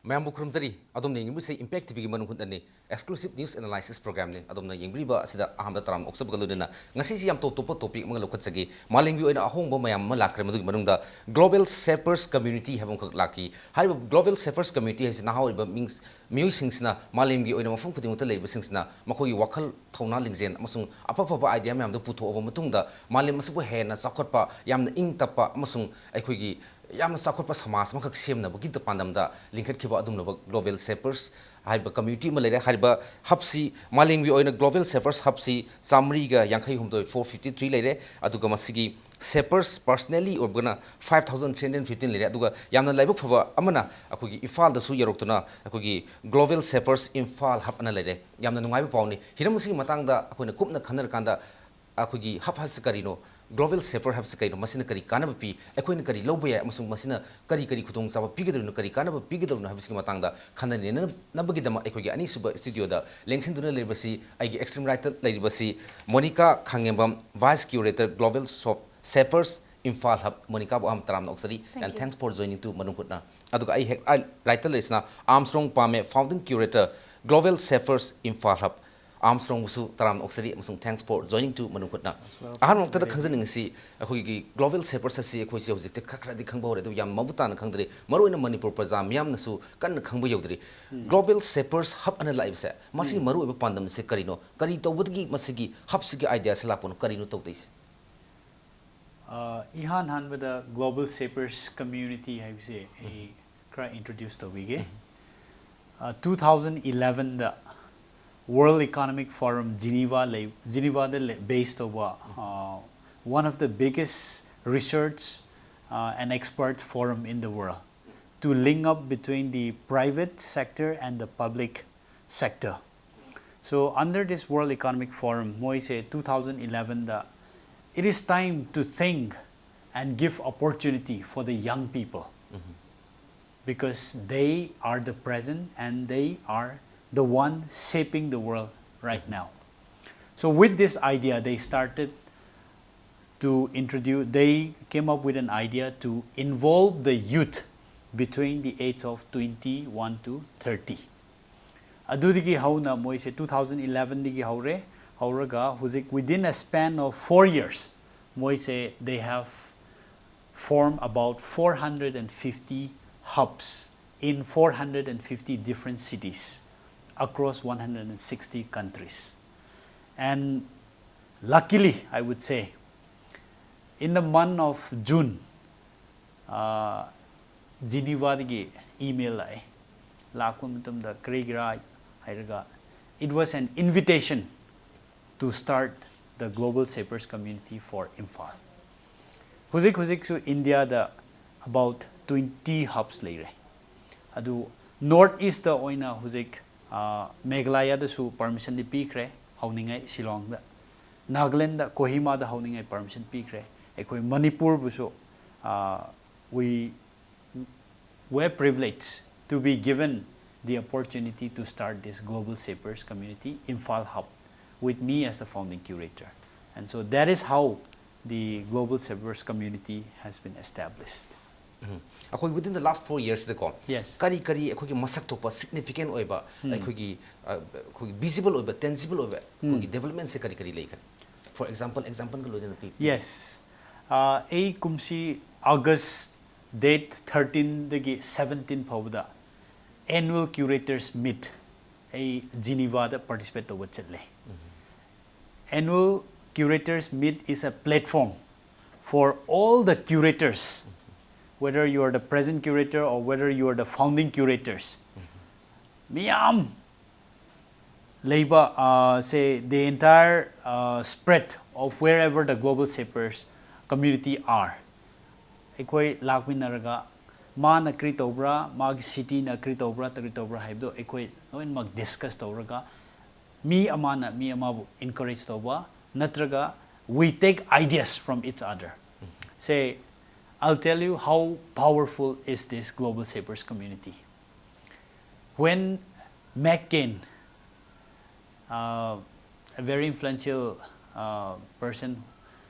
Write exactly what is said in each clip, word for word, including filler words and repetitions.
ꯃꯌꯥꯝꯕꯨ ꯈꯨꯔꯨꯝꯖꯔꯤ꯫ ꯑꯗꯣꯝꯅ ꯌꯦꯡꯕꯤꯔꯤꯕꯁꯤ Impact ꯇꯤꯚꯤꯒꯤ ꯃꯅꯨꯡ ꯍꯨꯠꯅꯅꯤ꯫ Exclusive news analysis programꯅꯤ꯫ ꯑꯗꯣꯝꯅ ꯌꯦꯡꯕꯤꯔꯤꯕ ꯑꯁꯤꯗ ꯑꯍꯥꯟꯕꯗ ꯇꯔꯥꯝꯅ ꯑꯣꯛꯆꯕꯒ ꯂꯣꯏꯅꯅ ꯉꯁꯤꯁꯤ ꯌꯥꯝ ꯇꯣꯞ ꯇꯣꯞꯄ topic ꯑꯃꯒ ꯂꯧꯈꯠꯆꯒꯦ꯫ ꯃꯥꯂꯦꯝꯒꯤ ꯑꯣꯏꯅ ꯑꯍꯣꯡꯕ ꯃꯌꯥꯝ ꯑꯃ ꯂꯥꯛꯈ꯭ꯔꯦ, ꯃꯗꯨꯒꯤ ꯃꯅꯨꯡꯗ Global Shapers Community ꯍꯥꯏꯕ ꯑꯃꯈꯛ ꯂꯥꯛꯈꯤ꯫ ꯍꯥꯏꯔꯤꯕ Global Shapers Community ꯍꯥꯏꯁꯤ ꯅꯍꯥ ꯑꯣꯏꯔꯤꯕ ꯃꯤꯡ-, ꯃꯤꯑꯣꯏꯁꯤꯡꯁꯤꯅ, ꯃꯥꯂꯦꯝꯒꯤ ꯑꯣꯏꯅ ꯃꯐꯝ ꯈꯨꯗꯤꯡꯃꯛꯇ ꯂꯩꯔꯤꯕꯁꯤꯡꯁꯤꯅ ꯃꯈꯣꯏꯒꯤ ꯋꯥꯈꯜ, ꯊꯧꯅꯥ, ꯂꯤꯡꯖꯦꯜ ꯑꯃꯁꯨꯡ ꯑꯐ ꯑꯐꯕ idea ꯃꯌꯥꯝꯗꯨ ꯄꯨꯊꯣꯛꯑꯕ ꯃꯇꯨꯡꯗ ꯃꯥꯂꯦꯝ ꯑꯁꯤꯕꯨ ꯍꯦꯟꯅ ꯆꯥꯎꯈꯠꯄ, ꯌꯥꯝꯅ ꯏꯪ ꯇꯞꯄ ꯑꯃꯁꯨꯡ ꯑꯩꯈꯣꯏꯒꯤ ꯌꯥꯝꯅ ꯆꯥꯎꯈꯠꯄ ꯁꯃꯥꯖ ꯑꯃꯈꯛ ꯁꯦꯝꯅꯕꯒꯤ ꯄꯥꯟꯗꯝꯗ ꯂꯤꯡꯈꯠꯈꯤꯕ ꯑꯗꯨꯒꯨꯝꯂꯕ Global Shapers ꯍꯥꯏꯕ community ꯑꯃ ꯂꯩꯔꯦ꯫ ꯍꯥꯏꯔꯤꯕ hubꯁꯤ, ꯃꯥꯂꯦꯝꯒꯤ ꯑꯣꯏꯅ Global Shapers hubꯁꯤ ꯆꯥꯃꯔꯤꯒ ꯌꯥꯡꯈꯩ ꯍꯨꯝꯗꯣꯏ, four fifty three ꯂꯩꯔꯦ꯫ ꯑꯗꯨꯒ ꯃꯁꯤꯒꯤ shapers personally ꯑꯣꯏꯕꯅ five thousand three hundred fifteen ꯂꯩꯔꯦ꯫ ꯑꯗꯨꯒ ꯌꯥꯝꯅ ꯂꯥꯏꯕꯛ ꯐꯕ ꯑꯃꯅ ꯑꯩꯈꯣꯏꯒꯤ ꯏꯝꯐꯥꯜꯗꯁꯨ ꯌꯧꯔꯛꯇꯨꯅ ꯑꯩꯈꯣꯏꯒꯤ Global Shapers ꯏꯝꯐꯥꯜ hub ꯑꯅ ꯂꯩꯔꯦ꯫ ꯌꯥꯝꯅ ꯅꯨꯡꯉꯥꯏꯕ ꯄꯥꯎꯅꯤ꯫ ꯍꯤꯔꯝ ꯑꯁꯤꯒꯤ ꯃꯇꯥꯡꯗ ꯑꯩꯈꯣꯏꯅ ꯀꯨꯞꯅ ꯈꯟꯅꯔꯀꯥꯟꯗ ꯑꯩꯈꯣꯏꯒꯤ hub ꯍꯥꯏꯕꯁꯤ ꯀꯔꯤꯅꯣ? Global Shaper ꯍꯥꯏꯕꯁꯤ ꯀꯔꯤꯅꯣ? ꯃꯁꯤꯅ ꯀꯔꯤ ꯀꯥꯟꯅꯕ ꯄꯤ? ꯑꯩꯈꯣꯏꯅ ꯀꯔꯤ ꯂꯧꯕ ꯌꯥꯏ? ꯑꯃꯁꯨꯡ ꯃꯁꯤꯅ ꯀꯔꯤ ꯀꯔꯤ ꯈꯨꯗꯣꯡꯆꯥꯕ ꯄꯤꯒꯗꯧꯔꯤꯅꯣ? ꯀꯔꯤ ꯀꯥꯟꯅꯕ ꯄꯤꯒꯗꯧꯔꯤꯅꯣ ꯍꯥꯏꯕꯁꯤꯒꯤ ꯃꯇꯥꯡꯗ ꯈꯟꯅ ꯅꯩꯅꯅꯕꯒꯤꯗꯃꯛ ꯑꯩꯈꯣꯏꯒꯤ ꯑꯅꯤꯁꯨꯕ studioꯗ ꯂꯦꯡꯁꯤꯟꯗꯨꯅ ꯂꯩꯔꯤꯕꯁꯤ ꯑꯩꯒꯤ extreme rightꯇ ꯂꯩꯔꯤꯕꯁꯤ Monika Khangembam, Vice Curator, Global Shop-, Shapers Imphal hub꯫ ꯃꯣꯅꯤꯀꯥꯕꯨ ꯑꯍꯥꯟꯕ ꯇꯔꯥꯝꯅ ꯑꯣꯛꯆꯔꯤ꯫ Thank And you. Thanks for joining to ꯃꯅꯨꯡ ꯍꯨꯠꯅ꯫ ꯑꯗꯨꯒ ꯑꯩ ꯍꯦꯛ right-, rightꯇ ꯂꯩꯔꯤꯁꯤꯅ ꯑꯥꯔꯝꯁ꯭ꯇ꯭ꯔꯣꯡ ꯄꯥꯝꯃꯦ, Founding Curator, Global Shapers Imphal hub꯫ ꯑꯥꯔꯝꯁ꯭ꯇ꯭ꯔꯣꯡꯕꯨꯁꯨ ꯇꯔꯥꯝꯅ ꯑꯣꯛꯆꯔꯤ ꯑꯃꯁꯨꯡ thanks for joining to ꯃꯅꯨꯡ ꯍꯨꯠꯅ꯫ As well. ꯑꯍꯥꯟꯕ ꯃꯛꯇꯗ Very ꯈꯪꯖꯅꯤꯡꯉꯤꯁꯤ, ꯑꯩꯈꯣꯏꯒꯤ Global Shapers ꯑꯁꯤ ꯑꯩꯈꯣꯏꯁꯦ ꯍꯧꯖꯤꯛꯁꯦ ꯈꯔ ꯈꯔꯗꯤ ꯈꯪꯕ ꯍꯧꯔꯦ, ꯑꯗꯨꯕꯨ ꯌꯥꯝ ꯃꯃꯨꯠ ꯇꯥꯅ ꯈꯪꯗ꯭ꯔꯤ꯫ ꯃꯔꯨꯑꯣꯏꯅ ꯃꯅꯤꯄꯨꯔ ꯄ꯭ꯔꯖꯥ ꯃꯤꯌꯥꯝꯅꯁꯨ ꯀꯟꯅ ꯈꯪꯕ ꯌꯧꯗ꯭ꯔꯤ꯫ Global Shapers hub ꯑꯅ ꯂꯥꯛꯏꯕꯁꯦ, ꯃꯁꯤꯒꯤ ꯃꯔꯨꯑꯣꯏꯕ ꯄꯥꯟꯗꯝꯁꯦ ꯀꯔꯤꯅꯣ? ꯀꯔꯤ ꯇꯧꯕꯗꯒꯤ ꯃꯁꯤꯒꯤ hubꯁꯤꯒꯤ ideaꯁꯦ ꯂꯥꯛꯄꯅꯣ? ꯀꯔꯤꯅꯣ ꯇꯧꯗꯣꯏꯁꯦ? ꯑ, ꯏꯍꯥꯟ ꯍꯥꯟꯕꯗ Global Shapers Community ꯍꯥꯏꯕꯁꯦ ꯑꯩ ꯈꯔ introduce ꯇꯧꯕꯤꯒꯦ꯫ ꯑ, two thousand elevenꯗ World Economic Forum Geneva ꯂꯩ, Genevaꯗ ꯂꯩ, base ꯇꯧꯕ, ꯑ, one of the biggest research, ꯑ, and expert forum in the world to link up between the private sector and the public sector. So under this World Economic Forum, ꯃꯣꯏꯁꯦ two thousand elevenꯗ, "It is time to think and give opportunity for the young people, because they are the present and they are the one shaping the world right now." So with this idea, they started to introduce, they came up with an idea to involve the youth between the age of twenty-one to thirty. ꯑꯗꯨꯗꯒꯤ ꯍꯧꯅ ꯃꯣꯏꯁꯦ two thousand eleven ꯗꯒꯤ ꯍꯧꯔꯦ꯫ ꯍꯧꯔꯒ ꯍꯧꯖꯤꯛ within a span of four years, ꯃꯣꯏꯁꯦ they have formed about four hundred and fifty hubs in four hundred and fifty different cities across one hundred and sixty countries. And luckily, I would say, in the month of June, uh, Geneva ꯗꯒꯤ email ꯂꯥꯛꯑꯦ꯫ ꯂꯥꯛꯄ ꯃꯇꯝꯗ ꯀꯔꯤꯒꯤꯔꯥ ꯍꯥꯏꯔꯒ, it was an invitation to start the Global Shapers Community for Imphal. ꯍꯧꯖꯤꯛ ꯍꯧꯖꯤꯛꯁꯨ ꯏꯟꯗꯤꯌꯥꯗ about twenty hubs ꯂꯩꯔꯦ꯫ ꯑꯗꯨ North East ꯇ ꯑꯣꯏꯅ ꯍꯧꯖꯤꯛ, ꯑ, ꯃꯦꯘꯥꯂꯌꯥꯗꯁꯨ permission ꯗꯤ ꯄꯤꯈ꯭ꯔꯦ ꯍꯧꯅꯤꯡꯉꯥꯏ ꯁꯤꯂꯣꯡꯗ꯫ ꯅꯥꯒꯥꯂꯦꯟꯗ ꯀꯣꯍꯤꯃꯥꯗ ꯍꯧꯅꯤꯡꯉꯥꯏ permission ꯄꯤꯈ꯭ꯔꯦ꯫ ꯑꯩꯈꯣꯏ ꯃꯅꯤꯄꯨꯔꯕꯨꯁꯨ, ꯑ, we were privileged to be given the opportunity to start this Global Shapers Community, Imphal Hub, with me as the founding curator. And so that is how the Global Shapers Community has been established. ꯑꯩꯈꯣꯏ within the last four years ꯗꯀꯣ, Yes. ꯀꯔꯤ ꯀꯔꯤ ꯑꯩꯈꯣꯏꯒꯤ ꯃꯁꯛ ꯊꯣꯛꯄ significant ꯑꯣꯏꯕ ꯑꯩꯈꯣꯏꯒꯤ, ꯑ, ꯑꯩꯈꯣꯏꯒꯤ visible ꯑꯣꯏꯕ, tangible ꯑꯣꯏꯕ ꯑꯩꯈꯣꯏꯒꯤ development ꯁꯦ ꯀꯔꯤ ꯀꯔꯤ ꯂꯩꯒꯅꯤ? For example, example ꯒ ꯂꯣꯏꯅꯅ ꯄꯤ- Yes. ꯑ, ꯑꯩ ꯀꯨꯝꯁꯤ August date thirteen ꯗꯒꯤ seventeen ꯐꯥꯎꯕꯗ annual curators meet ꯑꯩ Geneva ꯗ participate ꯇꯧꯕ ꯆꯠꯂꯦ꯫ Annual Curators Meet is a platform for all the curators, whether you are the present curator or whether you are the founding curators. ꯃꯤꯌꯥꯝ ꯂꯩꯕ, ꯑ, say, the entire, ꯑ, spread of wherever the Global Shapers Community are. ꯑꯩꯈꯣꯏ ꯂꯥꯛꯃꯤꯟꯅꯔꯒ ꯃꯥꯅ ꯀꯔꯤ ꯇꯧꯕ꯭ꯔꯥ, ꯃꯥꯒꯤ city ꯅ ꯀꯔꯤ ꯇꯧꯕ꯭ꯔꯥ, ꯀꯔꯤ ꯇꯧꯕ꯭ꯔꯥ ꯍꯥꯏꯕꯗꯣ ꯑꯩꯈꯣꯏ ꯂꯣꯏꯅꯃꯛ discuss ꯇꯧꯔꯒ ꯃꯤ ꯑꯃꯅ ꯃꯤ ꯑꯃꯕꯨ encourage ꯇꯧꯕ, ꯅꯠꯇ꯭ꯔꯒ we take ideas from each other. Say, I'll tell you how powerful is this Global Shapers Community. When McCain, uh, a very influential, uh, person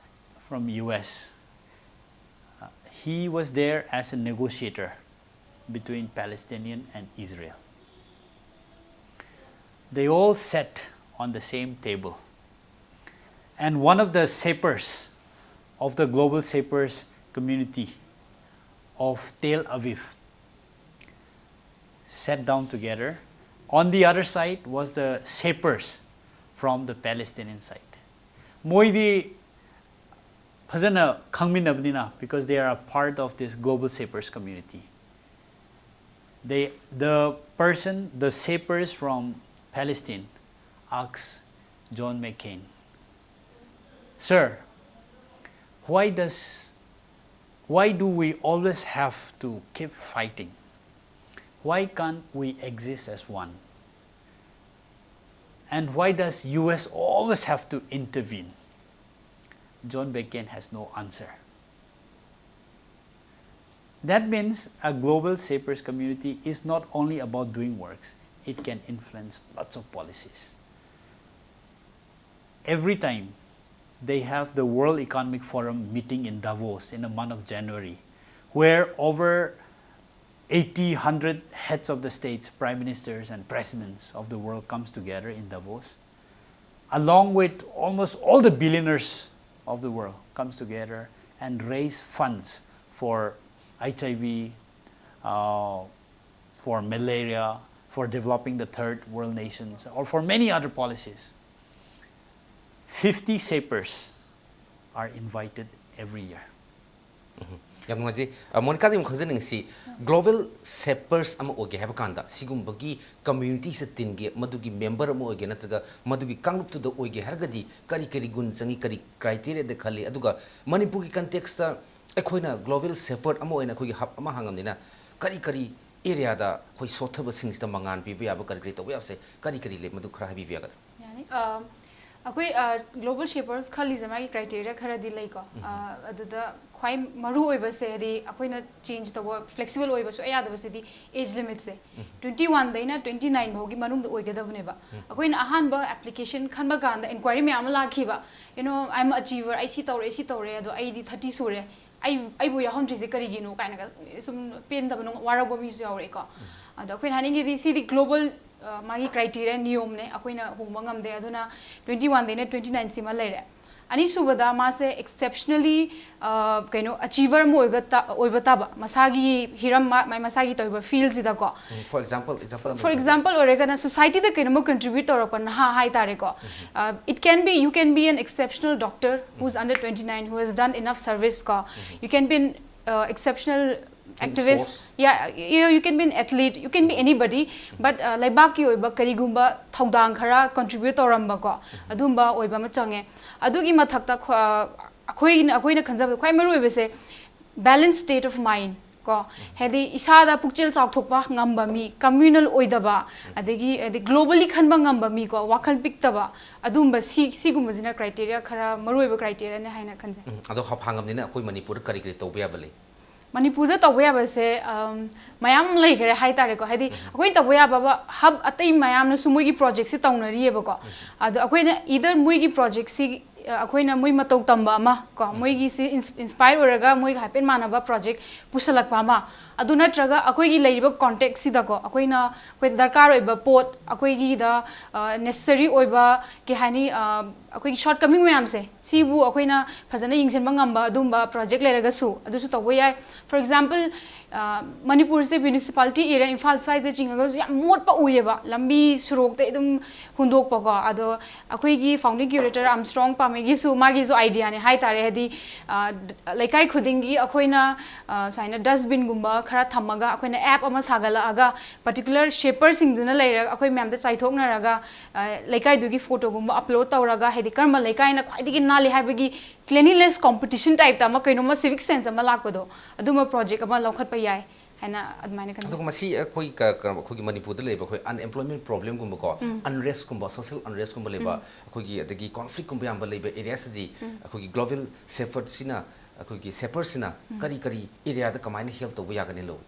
from U S, uh, he was there as a negotiator. between Palestinian and Israel. They all sat on the same table. And one of the shapers of the global shapers community of Tel Aviv sat down together. On the other side was the shapers from the Palestinian side. ꯃꯣꯏꯗꯤ ꯐꯖꯅ ꯈꯪꯃꯤꯟꯅꯕꯅꯤꯅ, because they are a part of this global shapers community. They, the person, the shapers from Palestine asked John McCain, "Sir, why does, why do we always have to keep fighting? Why can't we exist as one? And why does U S always have to intervene?" John McCain has no answer. That means a global shapers community is not only about doing works, it can influence lots of policies. Every time they have the World Economic Forum meeting in Davos in the month of January, where over eighty, hundred heads of the states, prime ministers, and presidents of the world comes together in Davos, along with almost all the billionaires of the world, comes together and raise funds for H I V, uh, for malaria, for developing the third world nations, or for many other policies. Fifty shapers are invited every year. ꯌꯥꯝ ꯅꯨꯡꯉꯥꯏꯖꯩ꯫ ꯑ, ꯃꯣꯅꯤꯀꯥꯗꯤ ꯑꯃꯨꯛ ꯈꯪꯖꯅꯤꯡꯉꯤꯁꯤ, global shapers ꯑꯃ ꯑꯣꯏꯒꯦ ꯍꯥꯏꯕ ꯀꯥꯟꯗ ꯁꯤꯒꯨꯝꯕꯒꯤ community ꯁꯦ ꯇꯤꯟꯒꯦ, ꯃꯗꯨꯒꯤ member ꯑꯃ ꯑꯣꯏꯒꯦ ꯅꯠꯇ꯭ꯔꯒ ꯃꯗꯨꯒꯤ ꯀꯥꯡꯂꯨꯞꯇꯨꯗ ꯑꯣꯏꯒꯦ ꯍꯥꯏꯔꯒꯗꯤ ꯀꯔꯤ ꯀꯔꯤ ꯒꯨꯟ ꯆꯪꯉꯤ, ꯀꯔꯤ criteria ꯗ ꯈꯜꯂꯤ? ꯑꯗꯨꯒ ꯃꯅꯤꯄꯨꯔꯒꯤ context ꯇ ꯑꯩꯈꯣꯏꯅ global shepherd ꯑꯃ ꯑꯣꯏꯅ ꯑꯩꯈꯣꯏꯒꯤ hub ꯑꯃ ꯍꯥꯡꯉꯝꯅꯤꯅ ꯀꯔꯤ ꯀꯔꯤ area ꯗ ꯑꯩꯈꯣꯏ ꯁꯣꯠꯊꯕꯁꯤꯡꯁꯤꯗ ꯃꯉꯥꯟ ꯄꯤꯕ ꯌꯥꯕ, ꯀꯔꯤ ꯀꯔꯤ ꯇꯧꯕ ꯌꯥꯕꯁꯦ ꯀꯔꯤ ꯀꯔꯤ ꯂꯩ, ꯃꯗꯨ ꯈꯔ ꯍꯥꯏꯕꯤꯕ ꯌꯥꯒꯗ꯭ꯔꯥ? ꯌꯥꯅꯤ꯫ ꯑ, ꯑꯩꯈꯣꯏ, ꯑ, global shapers ꯈꯜꯂꯤꯁꯦ ꯃꯥꯒꯤ criteria ꯈꯔꯗꯤ ꯂꯩꯀꯣ꯫ ꯑ, ꯑꯗꯨꯗ ꯈ꯭ꯋꯥꯏ ꯃꯔꯨ ꯑꯣꯏꯕꯁꯦ, ꯍꯥꯏꯗꯤ ꯑꯩꯈꯣꯏꯅ change ꯇꯧꯕ, flexible ꯑꯣꯏꯕ ꯁꯨꯡꯌꯥ ꯌꯥꯗꯕꯁꯤꯗꯤ age limit ꯁꯦ꯫ Twenty one ꯗꯩꯅ twenty nine ꯐꯥꯎꯒꯤ ꯃꯅꯨꯡꯗ ꯑꯣꯏꯒꯗꯕꯅꯦꯕ꯫ ꯑꯩꯈꯣꯏꯅ ꯑꯍꯥꯟꯕ application ꯈꯟꯕ ꯀꯥꯟꯗ inquiry ꯃꯌꯥꯝ ꯑꯃ ꯂꯥꯛꯈꯤꯕ, you know, "I am achiever, ꯑꯩ ꯁꯤ ꯇꯧꯔꯦ, ꯑꯩ ꯁꯤ ꯇꯧꯔꯦ, ꯑꯗꯣ ꯑꯩꯗꯤ thirty ꯁꯨꯔꯦ, ꯑꯩ ꯑꯩꯕꯨ ꯌꯥꯎꯍꯟꯗ꯭ꯔꯤꯁꯦ ꯀꯔꯤꯒꯤꯅꯣ ꯀꯥꯏꯅꯒ ꯁꯨꯝ ꯄꯦꯟꯗꯕ ꯅꯨꯡ- ꯋꯥꯔꯧꯕ ꯃꯤꯁꯨ ꯌꯥꯎꯔꯛꯑꯦꯀꯣ꯫ ꯑꯗꯣ ꯑꯩꯈꯣꯏꯅ ꯍꯥꯏꯅꯤꯡꯉꯤꯗꯤ ꯁꯤꯗꯤ global, ꯑ, ꯃꯥꯒꯤ criteria ꯅꯤꯌꯣꯝꯅꯦ, ꯑꯩꯈꯣꯏꯅ ꯍꯣꯡꯕ ꯉꯝꯗꯦ꯫ ꯑꯗꯨꯅ twenty one ꯗꯩꯅ twenty nine ꯁꯤꯃ ꯂꯩꯔꯦ꯫ ꯑꯅꯤꯁꯨꯕꯗ ꯃꯥꯁꯦ exceptionally, ꯑ, ꯀꯩꯅꯣ, achiever ꯑꯃ ꯑꯣꯏꯕ ꯇꯥ- ꯑꯣꯏꯕ ꯇꯥꯕ, ꯃꯁꯥꯒꯤ ꯍꯤꯔꯝ, ꯃꯥ- ꯃꯥꯏ ꯃꯁꯥꯒꯤ ꯇꯧꯔꯤꯕ field ꯁꯤꯗꯀꯣ꯫ Um, for example, example ꯑꯃ For ꯄꯤꯕꯤꯌꯨ꯫ Example ꯑꯣꯏꯔꯒꯅ society ꯗ ꯀꯩꯅꯣꯝꯃ contribute ꯇꯧꯔꯛꯄ ꯅꯍꯥ ꯍꯥꯏꯇꯥꯔꯦꯀꯣ꯫ Uh, it can be, you can be an exceptional doctor who's under twenty nine, who has done enough service ꯀꯣ꯫ You can be an, uh, exceptional activist. Sports. Yeah, you know, you can be an athlete, you can be anybody, but, uh, ꯂꯩꯕꯥꯛꯀꯤ ꯑꯣꯏꯕ ꯀꯔꯤꯒꯨꯝꯕ ꯊꯧꯗꯥꯡ ꯈꯔ contribute ꯇꯧꯔꯝꯕꯀꯣ, ꯑꯗꯨꯝꯕ ꯑꯣꯏꯕ ꯑꯃ ꯆꯪꯉꯦ꯫ ꯑꯗꯨꯒꯤ ꯃꯊꯛꯇ ꯈ꯭ꯋꯥ- ꯑꯩꯈꯣꯏꯅ ꯑꯩꯈꯣꯏꯅ ꯈꯟꯖꯕꯗ ꯈ꯭ꯋꯥꯏ ꯃꯔꯨ ꯑꯣꯏꯕꯁꯦ balance state of mind ꯀꯣ꯫ ꯍꯥꯏꯗꯤ ꯏꯁꯥꯗ ꯄꯨꯛꯆꯦꯜ ꯆꯥꯎꯊꯣꯛꯄ ꯉꯝꯕ ꯃꯤ, communal ꯑꯣꯏꯗꯕ, ꯑꯗꯒꯤ ꯍꯥꯏꯗꯤ globally ꯈꯟꯕ ꯉꯝꯕ ꯃꯤꯀꯣ, ꯋꯥꯈꯜ ꯄꯤꯛꯇꯕ, ꯑꯗꯨꯝꯕ ꯁꯤ ꯁꯤꯒꯨꯝꯕꯁꯤꯅ criteria ꯈꯔ ꯃꯔꯨꯑꯣꯏꯕ criteria ꯅꯦ ꯍꯥꯏꯅ ꯈꯟꯖꯩ꯫ ꯎꯝ, ꯑꯗꯣ ꯍꯥꯐꯥꯡꯒꯝꯅꯤꯅ ꯑꯩꯈꯣꯏ ꯃꯅꯤꯄꯨꯔꯗ ꯀꯔꯤ ꯀꯔꯤ ꯇꯧꯕ ꯌꯥꯕ ꯂꯩ? ꯃꯅꯤꯄꯨꯔꯗ ꯇꯧꯕ ꯌꯥꯕꯁꯦ, ꯑꯝ, ꯃꯌꯥꯝ ꯂꯩꯈ꯭ꯔꯦ ꯍꯥꯏꯇꯥꯔꯦꯀꯣ꯫ ꯍꯥꯏꯗꯤ ꯑꯩꯈꯣꯏꯅ ꯇꯧꯕ ꯌꯥꯕ hub ꯑꯇꯩ ꯃꯌꯥꯝꯅꯁꯨ ꯃꯣꯏꯒꯤ project ꯁꯦ ꯇꯧꯅꯔꯤꯑꯕꯀꯣ꯫ ꯑꯗꯣ ꯑꯩꯈꯣꯏꯅ either ꯃꯣꯏꯒꯤ project ꯁꯤ, ꯑ, ꯑꯩꯈꯣꯏꯅ ꯃꯣꯏ ꯃꯇꯧ ꯇꯝꯕ ꯑꯃ ꯀꯣ, ꯃꯣꯏꯒꯤ ꯁꯤ ins- inspire ꯑꯣꯏꯔꯒ ꯃꯣꯏꯒ ꯍꯥꯏꯐꯦꯠ ꯃꯥꯟꯅꯕ project ꯄꯨꯁꯜꯂꯛꯄ ꯑꯃ, ꯑꯗꯨ ꯅꯠꯇ꯭ꯔꯒ ꯑꯩꯈꯣꯏꯒꯤ ꯂꯩꯔꯤꯕ context ꯁꯤꯗꯀꯣ, ꯑꯩꯈꯣꯏꯅ ꯑꯩꯈꯣꯏꯗ ꯗꯔꯀꯥꯔ ꯑꯣꯏꯕ ꯄꯣꯠ, ꯑꯩꯈꯣꯏꯒꯤꯗ, ꯑ, necessary ꯑꯣꯏꯕ, ꯀꯩ ꯍꯥꯏꯅꯤ, ꯑ, ꯑꯩꯈꯣꯏꯒꯤ shortcoming ꯃꯌꯥꯝꯁꯦ, ꯁꯤꯕꯨ ꯑꯩꯈꯣꯏꯅ ꯐꯖꯅ ꯌꯦꯡꯁꯤꯟꯕ ꯉꯝꯕ ꯑꯗꯨꯝꯕ project ꯂꯩꯔꯒꯁꯨ ꯑꯗꯨꯁꯨ ꯇꯧꯕ ꯌꯥꯏ꯫ For example, ꯑ, ꯃꯅꯤꯄꯨꯔꯁꯦ municipality area, ꯏꯝꯐꯥꯜ ꯁ꯭ꯋꯥꯏꯗ ꯆꯤꯡꯉꯒꯁꯨ ꯌꯥꯝ ꯃꯣꯠꯄ ꯎꯏꯌꯦꯕ, ꯂꯝꯕꯤ ꯁꯣꯔꯣꯛꯇ ꯑꯗꯨꯝ ꯍꯨꯟꯗꯣꯛꯄꯀꯣ꯫ ꯑꯗꯣ ꯑꯩꯈꯣꯏꯒꯤ founding curator ꯑꯥꯔꯝꯁꯇ꯭ꯔꯣꯡ ꯄꯥꯃꯩꯒꯤꯁꯨ ꯃꯥꯒꯤꯁꯨ idea ꯅꯦ ꯍꯥꯏꯇꯥꯔꯦ꯫ ꯍꯥꯏꯗꯤ, ꯑ, ꯂꯩꯀꯥꯏ ꯈꯨꯗꯤꯡꯒꯤ ꯑꯩꯈꯣꯏꯅ, ꯑ, ꯁꯨꯃꯥꯏꯅ dustbin ꯒꯨꯝꯕ ꯈꯔ ꯊꯝꯃꯒ ꯑꯩꯈꯣꯏꯅ app ꯑꯃ ꯁꯥꯒꯠꯂꯛꯑꯒ particular sweeper ꯁꯤꯡꯗꯨꯅ ꯂꯩꯔꯒ ꯑꯩꯈꯣꯏ ꯃꯌꯥꯝꯗ ꯆꯥꯏꯊꯣꯛꯅꯔꯒ, ꯑ, ꯂꯩꯀꯥꯏꯗꯨꯒꯤ photo ꯒꯨꯝꯕ upload ꯇꯧꯔꯒ, ꯍꯥꯏꯗꯤ ꯀꯔꯝꯕ ꯂꯩꯀꯥꯏꯅ ꯈ꯭ꯋꯥꯏꯗꯒꯤ ꯅꯥꯜꯂꯤ ꯍꯥꯏꯕꯒꯤ cleanliness competition type ꯇ ꯑꯃ ꯀꯩꯅꯣꯝꯃ civic sense ꯑꯃ ꯂꯥꯛꯄꯗꯣ, ꯑꯗꯨꯝꯕ project ꯑꯃ ꯂꯧꯈꯠꯄ ꯌꯥꯏ ꯍꯥꯏꯅ ꯑꯗꯨꯃꯥꯏꯅ ꯈꯟꯖꯩ꯫ ꯑꯗꯨꯒ ꯃꯁꯤ ꯑꯩꯈꯣꯏ ꯀ- ꯀ- ꯑꯩꯈꯣꯏꯒꯤ ꯃꯅꯤꯄꯨꯔꯗ ꯂꯩꯕ ꯑꯩꯈꯣꯏ unemployment problem ꯒꯨꯝꯕꯀꯣ, unrest ꯀꯨꯝꯕ, social unrest ꯀꯨꯝꯕ ꯂꯩꯕ ꯑꯩꯈꯣꯏꯒꯤ, ꯑꯗꯒꯤ conflict ꯀꯨꯝꯕ ꯌꯥꯝꯕ ꯂꯩꯕ area ꯁꯤꯗꯤ ꯑꯩꯈꯣꯏꯒꯤ global shepherd ꯁꯤꯅ, ꯑꯩꯈꯣꯏꯒꯤ sweeper ꯁꯤꯅ ꯀꯔꯤ ꯀꯔꯤ area ꯗ ꯀꯃꯥꯏꯅ help ꯇꯧꯕ ꯌꯥꯒꯅꯤ ꯂꯧ?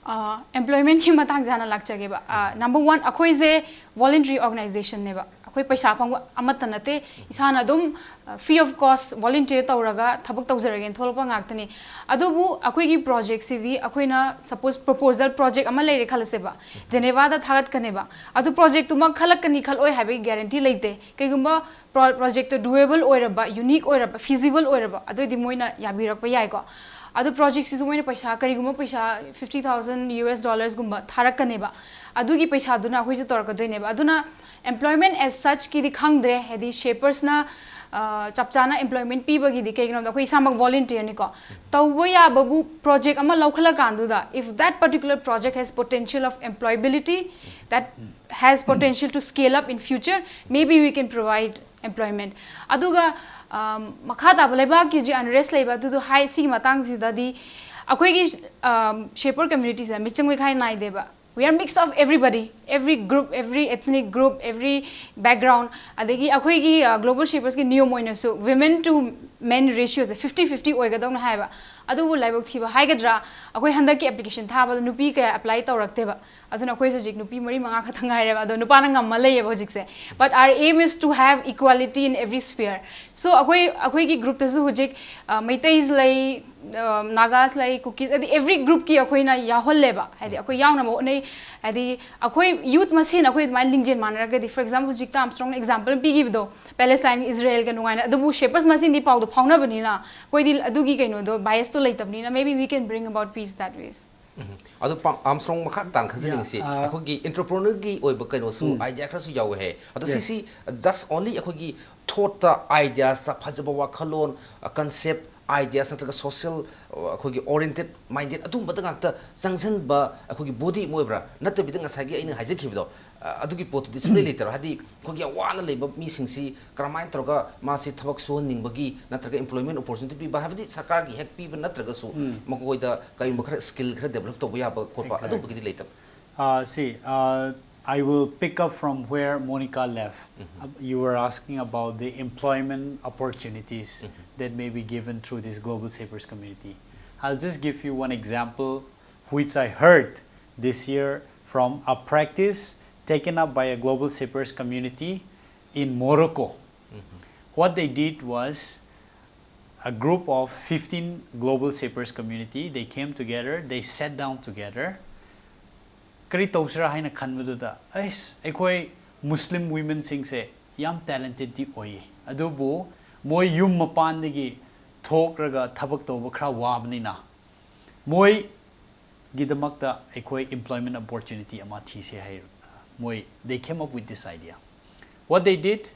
ꯑ, employment ꯀꯤ ꯃꯇꯥꯡꯁꯦ ꯍꯥꯟꯅ ꯂꯥꯛꯆꯒꯦꯕ꯫ ꯑ, number one, ꯑꯩꯈꯣꯏꯁꯦ voluntary organization ꯅꯦꯕ꯫ ꯑꯩꯈꯣꯏ ꯄꯩꯁꯥ ꯐꯪꯕ ꯑꯃꯠꯇ ꯅꯠꯇꯦ, ꯏꯁꯥꯅ ꯑꯗꯨꯝ free of cost volunteer ꯇꯧꯔꯒ ꯊꯕꯛ ꯇꯧꯖꯔꯒꯦꯅ ꯊꯣꯛꯂꯛꯄ ꯉꯥꯛꯇꯅꯤ꯫ ꯑꯗꯨꯕꯨ ꯑꯩꯈꯣꯏꯒꯤ ꯄ꯭ꯔꯣꯖꯦꯛꯁꯤꯗꯤ ꯑꯩꯈꯣꯏꯅ suppose proposal project ꯑꯃ ꯂꯩꯔꯦ ꯈꯜꯂꯁꯦꯕ, ꯖꯦꯅꯦꯚꯥꯗ ꯊꯥꯒꯠꯀꯅꯦꯕ꯫ ꯑꯗꯨ ꯄ꯭ꯔꯣꯖꯦꯛꯇꯨꯃꯛ ꯈꯜꯂꯛꯀꯅꯤ ꯈꯜꯂꯣꯏ ꯍꯥꯏꯕꯒꯤ guarantee ꯂꯩꯇꯦ꯫ ꯀꯩꯒꯨꯝꯕ ꯄ꯭ꯔꯣ ꯄ꯭ꯔꯣꯖꯦꯛꯇꯣ doable ꯑꯣꯏꯔꯕ, unique ꯑꯣꯏꯔꯕ, feasible ꯑꯣꯏꯔꯕ, ꯑꯗꯨꯑꯣꯏꯗꯤ ꯃꯣꯏꯅ ꯌꯥꯕꯤꯔꯛꯄ ꯌꯥꯏꯀꯣ꯫ ꯑꯗꯨ ꯄ꯭ꯔꯣꯖꯦꯛꯁꯤꯁꯨ ꯃꯣꯏꯅ ꯄꯩꯁꯥ, ꯀꯔꯤꯒꯨꯝꯕ ꯄꯩꯁꯥ fifty thousand US dollarsꯒꯨꯝꯕ ꯊꯥꯔꯛꯀꯅꯦꯕ꯫ ꯑꯗꯨꯒꯤ ꯄꯩꯁꯥꯗꯨꯅ ꯑꯩꯈꯣꯏꯁꯨ ꯇꯧꯔꯛꯀꯗꯣꯏꯅꯦꯕ꯫ ꯑꯗꯨꯅ employment as suchꯀꯤꯗꯤ ꯈꯪꯗ꯭ꯔꯦ, ꯍꯥꯏꯗꯤ shapersꯅ ꯆꯞ ꯆꯥꯅ employment ꯄꯤꯕꯒꯤꯗꯤ꯫ ꯀꯩꯒꯤꯅꯣꯗ ꯑꯩꯈꯣꯏ ꯏꯁꯥꯃꯛ volunteerꯅꯤꯀꯣ꯫ ꯇꯧꯕ ꯌꯥꯕꯕꯨ ꯄ꯭ꯔꯣꯖꯦꯛ ꯑꯃ ꯂꯧꯈꯠꯂꯀꯥꯟꯗꯨꯗ, if that particular project has potential of employability, that has potential to scale up in future, maybe we can provide employment. ꯑꯗꯨꯒ ꯃꯈꯥ ꯇꯥꯕ ꯂꯩꯕꯥꯛꯀꯤ ꯍꯧꯖꯤꯛ unrest ꯂꯩꯕ ꯑꯗꯨꯗꯣ ꯍꯥꯏ, ꯁꯤꯒꯤ ꯃꯇꯥꯡꯁꯤꯗꯗꯤ ꯑꯩꯈꯣꯏꯒꯤ shaper communityꯁꯦ ꯃꯤꯆꯪ ꯃꯤꯈꯥꯏ ꯅꯥꯏꯗꯦꯕ꯫ We are mix of everybody, every group, every ethnic group, every background. ꯑꯗꯒꯤ ꯑꯩꯈꯣꯏꯒꯤ global shapersꯀꯤ ꯅꯤꯌꯣꯝ ꯑꯣꯏꯅꯁꯨ women to men ratioꯁꯦ fifty fifty ꯑꯣꯏꯒꯗꯧꯅꯦ ꯍꯥꯏꯕ꯫ ꯑꯗꯨꯕꯨ ꯂꯥꯏꯕꯛ ꯊꯤꯕ ꯍꯥꯏꯒꯗ꯭ꯔꯥ, ꯑꯩꯈꯣꯏ ꯍꯟꯗꯛꯀꯤ application ꯊꯥꯕꯗ ꯅꯨꯄꯤ ꯀꯌꯥ apply ꯇꯧꯔꯛꯇꯦꯕ꯫ ꯑꯗꯨꯅ ꯑꯩꯈꯣꯏꯁꯨ ꯍꯧꯖꯤꯛ ꯅꯨꯄꯤ ꯃꯔꯤ ꯃꯉꯥ ꯈꯛꯇ ꯉꯥꯏꯔꯦꯕ, ꯑꯗꯣ ꯅꯨꯄꯥꯅ ꯉꯝꯃ ꯂꯩꯌꯦꯕ ꯍꯧꯖꯤꯛꯁꯦ꯫ But our aim is to have equality in every sphere. So ꯑꯩꯈꯣꯏ, ꯑꯩꯈꯣꯏꯒꯤ groupꯇꯁꯨ ꯍꯧꯖꯤꯛ ꯃꯩꯇꯩꯁꯨ ꯂꯩ, Nagas ꯂꯩ, Kukis, ꯍꯥꯏꯗꯤ every groupꯀꯤ ꯑꯩꯈꯣꯏꯅ ꯌꯥꯎꯍꯜꯂꯦꯕ꯫ ꯍꯥꯏꯗꯤ ꯑꯩꯈꯣꯏ ꯌꯥꯎꯅꯕ ꯍꯣꯠꯅꯩ꯫ ꯍꯥꯏꯗꯤ ꯑꯩꯈꯣꯏ youth ꯃꯁꯦꯟ ꯑꯩꯈꯣꯏ ꯑꯗꯨꯃꯥꯏꯅ ꯂꯤꯡꯖꯦꯜ ꯃꯥꯟꯅꯔꯒꯗꯤ, for example ꯍꯧꯖꯤꯛꯇ ꯑꯥꯔꯝꯁꯇ꯭ꯔꯣꯡꯅ example ꯄꯤꯈꯤꯕꯗꯣ, ꯄꯦꯂꯦꯁꯇꯥꯏꯟꯒꯤ ꯏꯖꯔꯦꯜꯒ ꯅꯨꯡꯉꯥꯏꯅ, ꯑꯗꯨꯕꯨ shapersꯃꯁꯦꯟꯗꯤ ꯄꯥꯎꯗꯣ ꯐꯥꯎꯅꯕꯅꯤꯅ ꯑꯩꯈꯣꯏꯗꯤ ꯑꯗꯨꯒꯤ ꯀꯩꯅꯣꯗꯣ biasꯇꯣ ꯂꯩꯇꯕꯅꯤꯅ, maybe we can bring about peace that ways. ꯑꯗꯣ ꯑꯥꯔꯝꯁꯇ꯭ꯔꯣꯡ, ꯃꯈꯥ ꯇꯥꯅ ꯈꯟꯖꯅꯤꯡꯉꯤꯁꯤ ꯑꯩꯈꯣꯏꯒꯤ entrepreneurꯒꯤ ꯑꯣꯏꯕ ꯀꯩꯅꯣꯁꯨ, ideaꯈꯔꯁꯨ ꯌꯥꯎꯋꯦ ꯍꯥꯏ꯫ ꯑꯗꯣ ꯁꯤꯁꯤ just only ꯑꯩꯈꯣꯏꯒꯤ thoughtꯇ, ideaꯁꯇ, ꯐꯖꯕ ꯋꯥꯈꯜꯂꯣꯟ, concept, ideas ꯅꯠꯇ꯭ꯔꯒ social, ꯑꯩꯈꯣꯏꯒꯤ oriented minded ꯑꯗꯨꯝꯕꯗ ꯉꯥꯛꯇ ꯆꯪꯁꯤꯟꯕ ꯑꯩꯈꯣꯏꯒꯤ body ꯑꯃ ꯑꯣꯏꯕ꯭ꯔꯥ? ꯅꯠꯇꯕꯤꯗ ꯉꯁꯥꯏꯒꯤ ꯑꯩꯅ ꯍꯥꯏꯖꯈꯤꯕꯗꯣ, ꯑꯗꯨꯒꯤ ꯄꯣꯠꯇꯨꯗꯤ ꯁꯨꯡꯂꯩ ꯂꯩꯇꯕ꯭ꯔꯥ? ꯍꯥꯏꯗꯤ ꯑꯩꯈꯣꯏꯒꯤ ꯑꯋꯥꯅ ꯂꯩꯕ ꯃꯤꯁꯤꯡꯁꯤ ꯀꯔꯝꯍꯥꯏꯅ ꯇꯧꯔꯒ ꯃꯥꯁꯤ ꯊꯕꯛ ꯁꯨꯍꯟꯅꯤꯡꯕꯒꯤ ꯅꯠꯇ꯭ꯔꯒ employment opportunity ꯄꯤꯕ, ꯍꯥꯏꯕꯗꯤ ꯁꯔꯀꯥꯔꯒꯤ ꯍꯦꯛ ꯄꯤꯕ ꯅꯠꯇ꯭ꯔꯒꯁꯨ ꯃꯈꯣꯏꯗ ꯀꯔꯤꯒꯨꯝꯕ ꯈꯔ skill ꯈꯔ develop ꯇꯧꯕ ꯌꯥꯕ ꯈꯣꯠꯄ ꯑꯗꯨꯝꯕꯒꯤꯗꯤ ꯂꯩꯇꯕ꯭ꯔꯥ? Uh, see, uh, I will pick up from where Monica left. Uh, You were asking about the employment opportunities that may be given through this Global Shapers community. I'll just give you one example which I heard this year from a practice taken up by a Global Shapers community in Morocco. What they did was, a group of fifteen global shapers community, they came together, they sat down together. ꯀꯔꯤ ꯇꯧꯁꯤꯔꯥ ꯍꯥꯏꯅ ꯈꯟꯕꯗꯨꯗ, ꯑꯩꯁ, ꯑꯩꯈꯣꯏ Muslim womenꯁꯤꯡꯁꯦ ꯌꯥꯝ talentedꯗꯤ ꯑꯣꯏꯌꯦ, ꯑꯗꯨꯕꯨ ꯃꯣꯏ ꯌꯨꯝ ꯃꯄꯥꯟꯗꯒꯤ ꯊꯣꯛꯂꯒ ꯊꯕꯛ ꯇꯧꯕ ꯈꯔ ꯋꯥꯕꯅꯤꯅ, ꯃꯣꯏꯒꯤꯗꯃꯛꯇ ꯑꯩꯈꯣꯏ employment opportunity ꯑꯃ ꯊꯤꯁꯦ ꯍꯥꯏ꯫ ꯃꯣꯏ, they came up with this idea. What they did,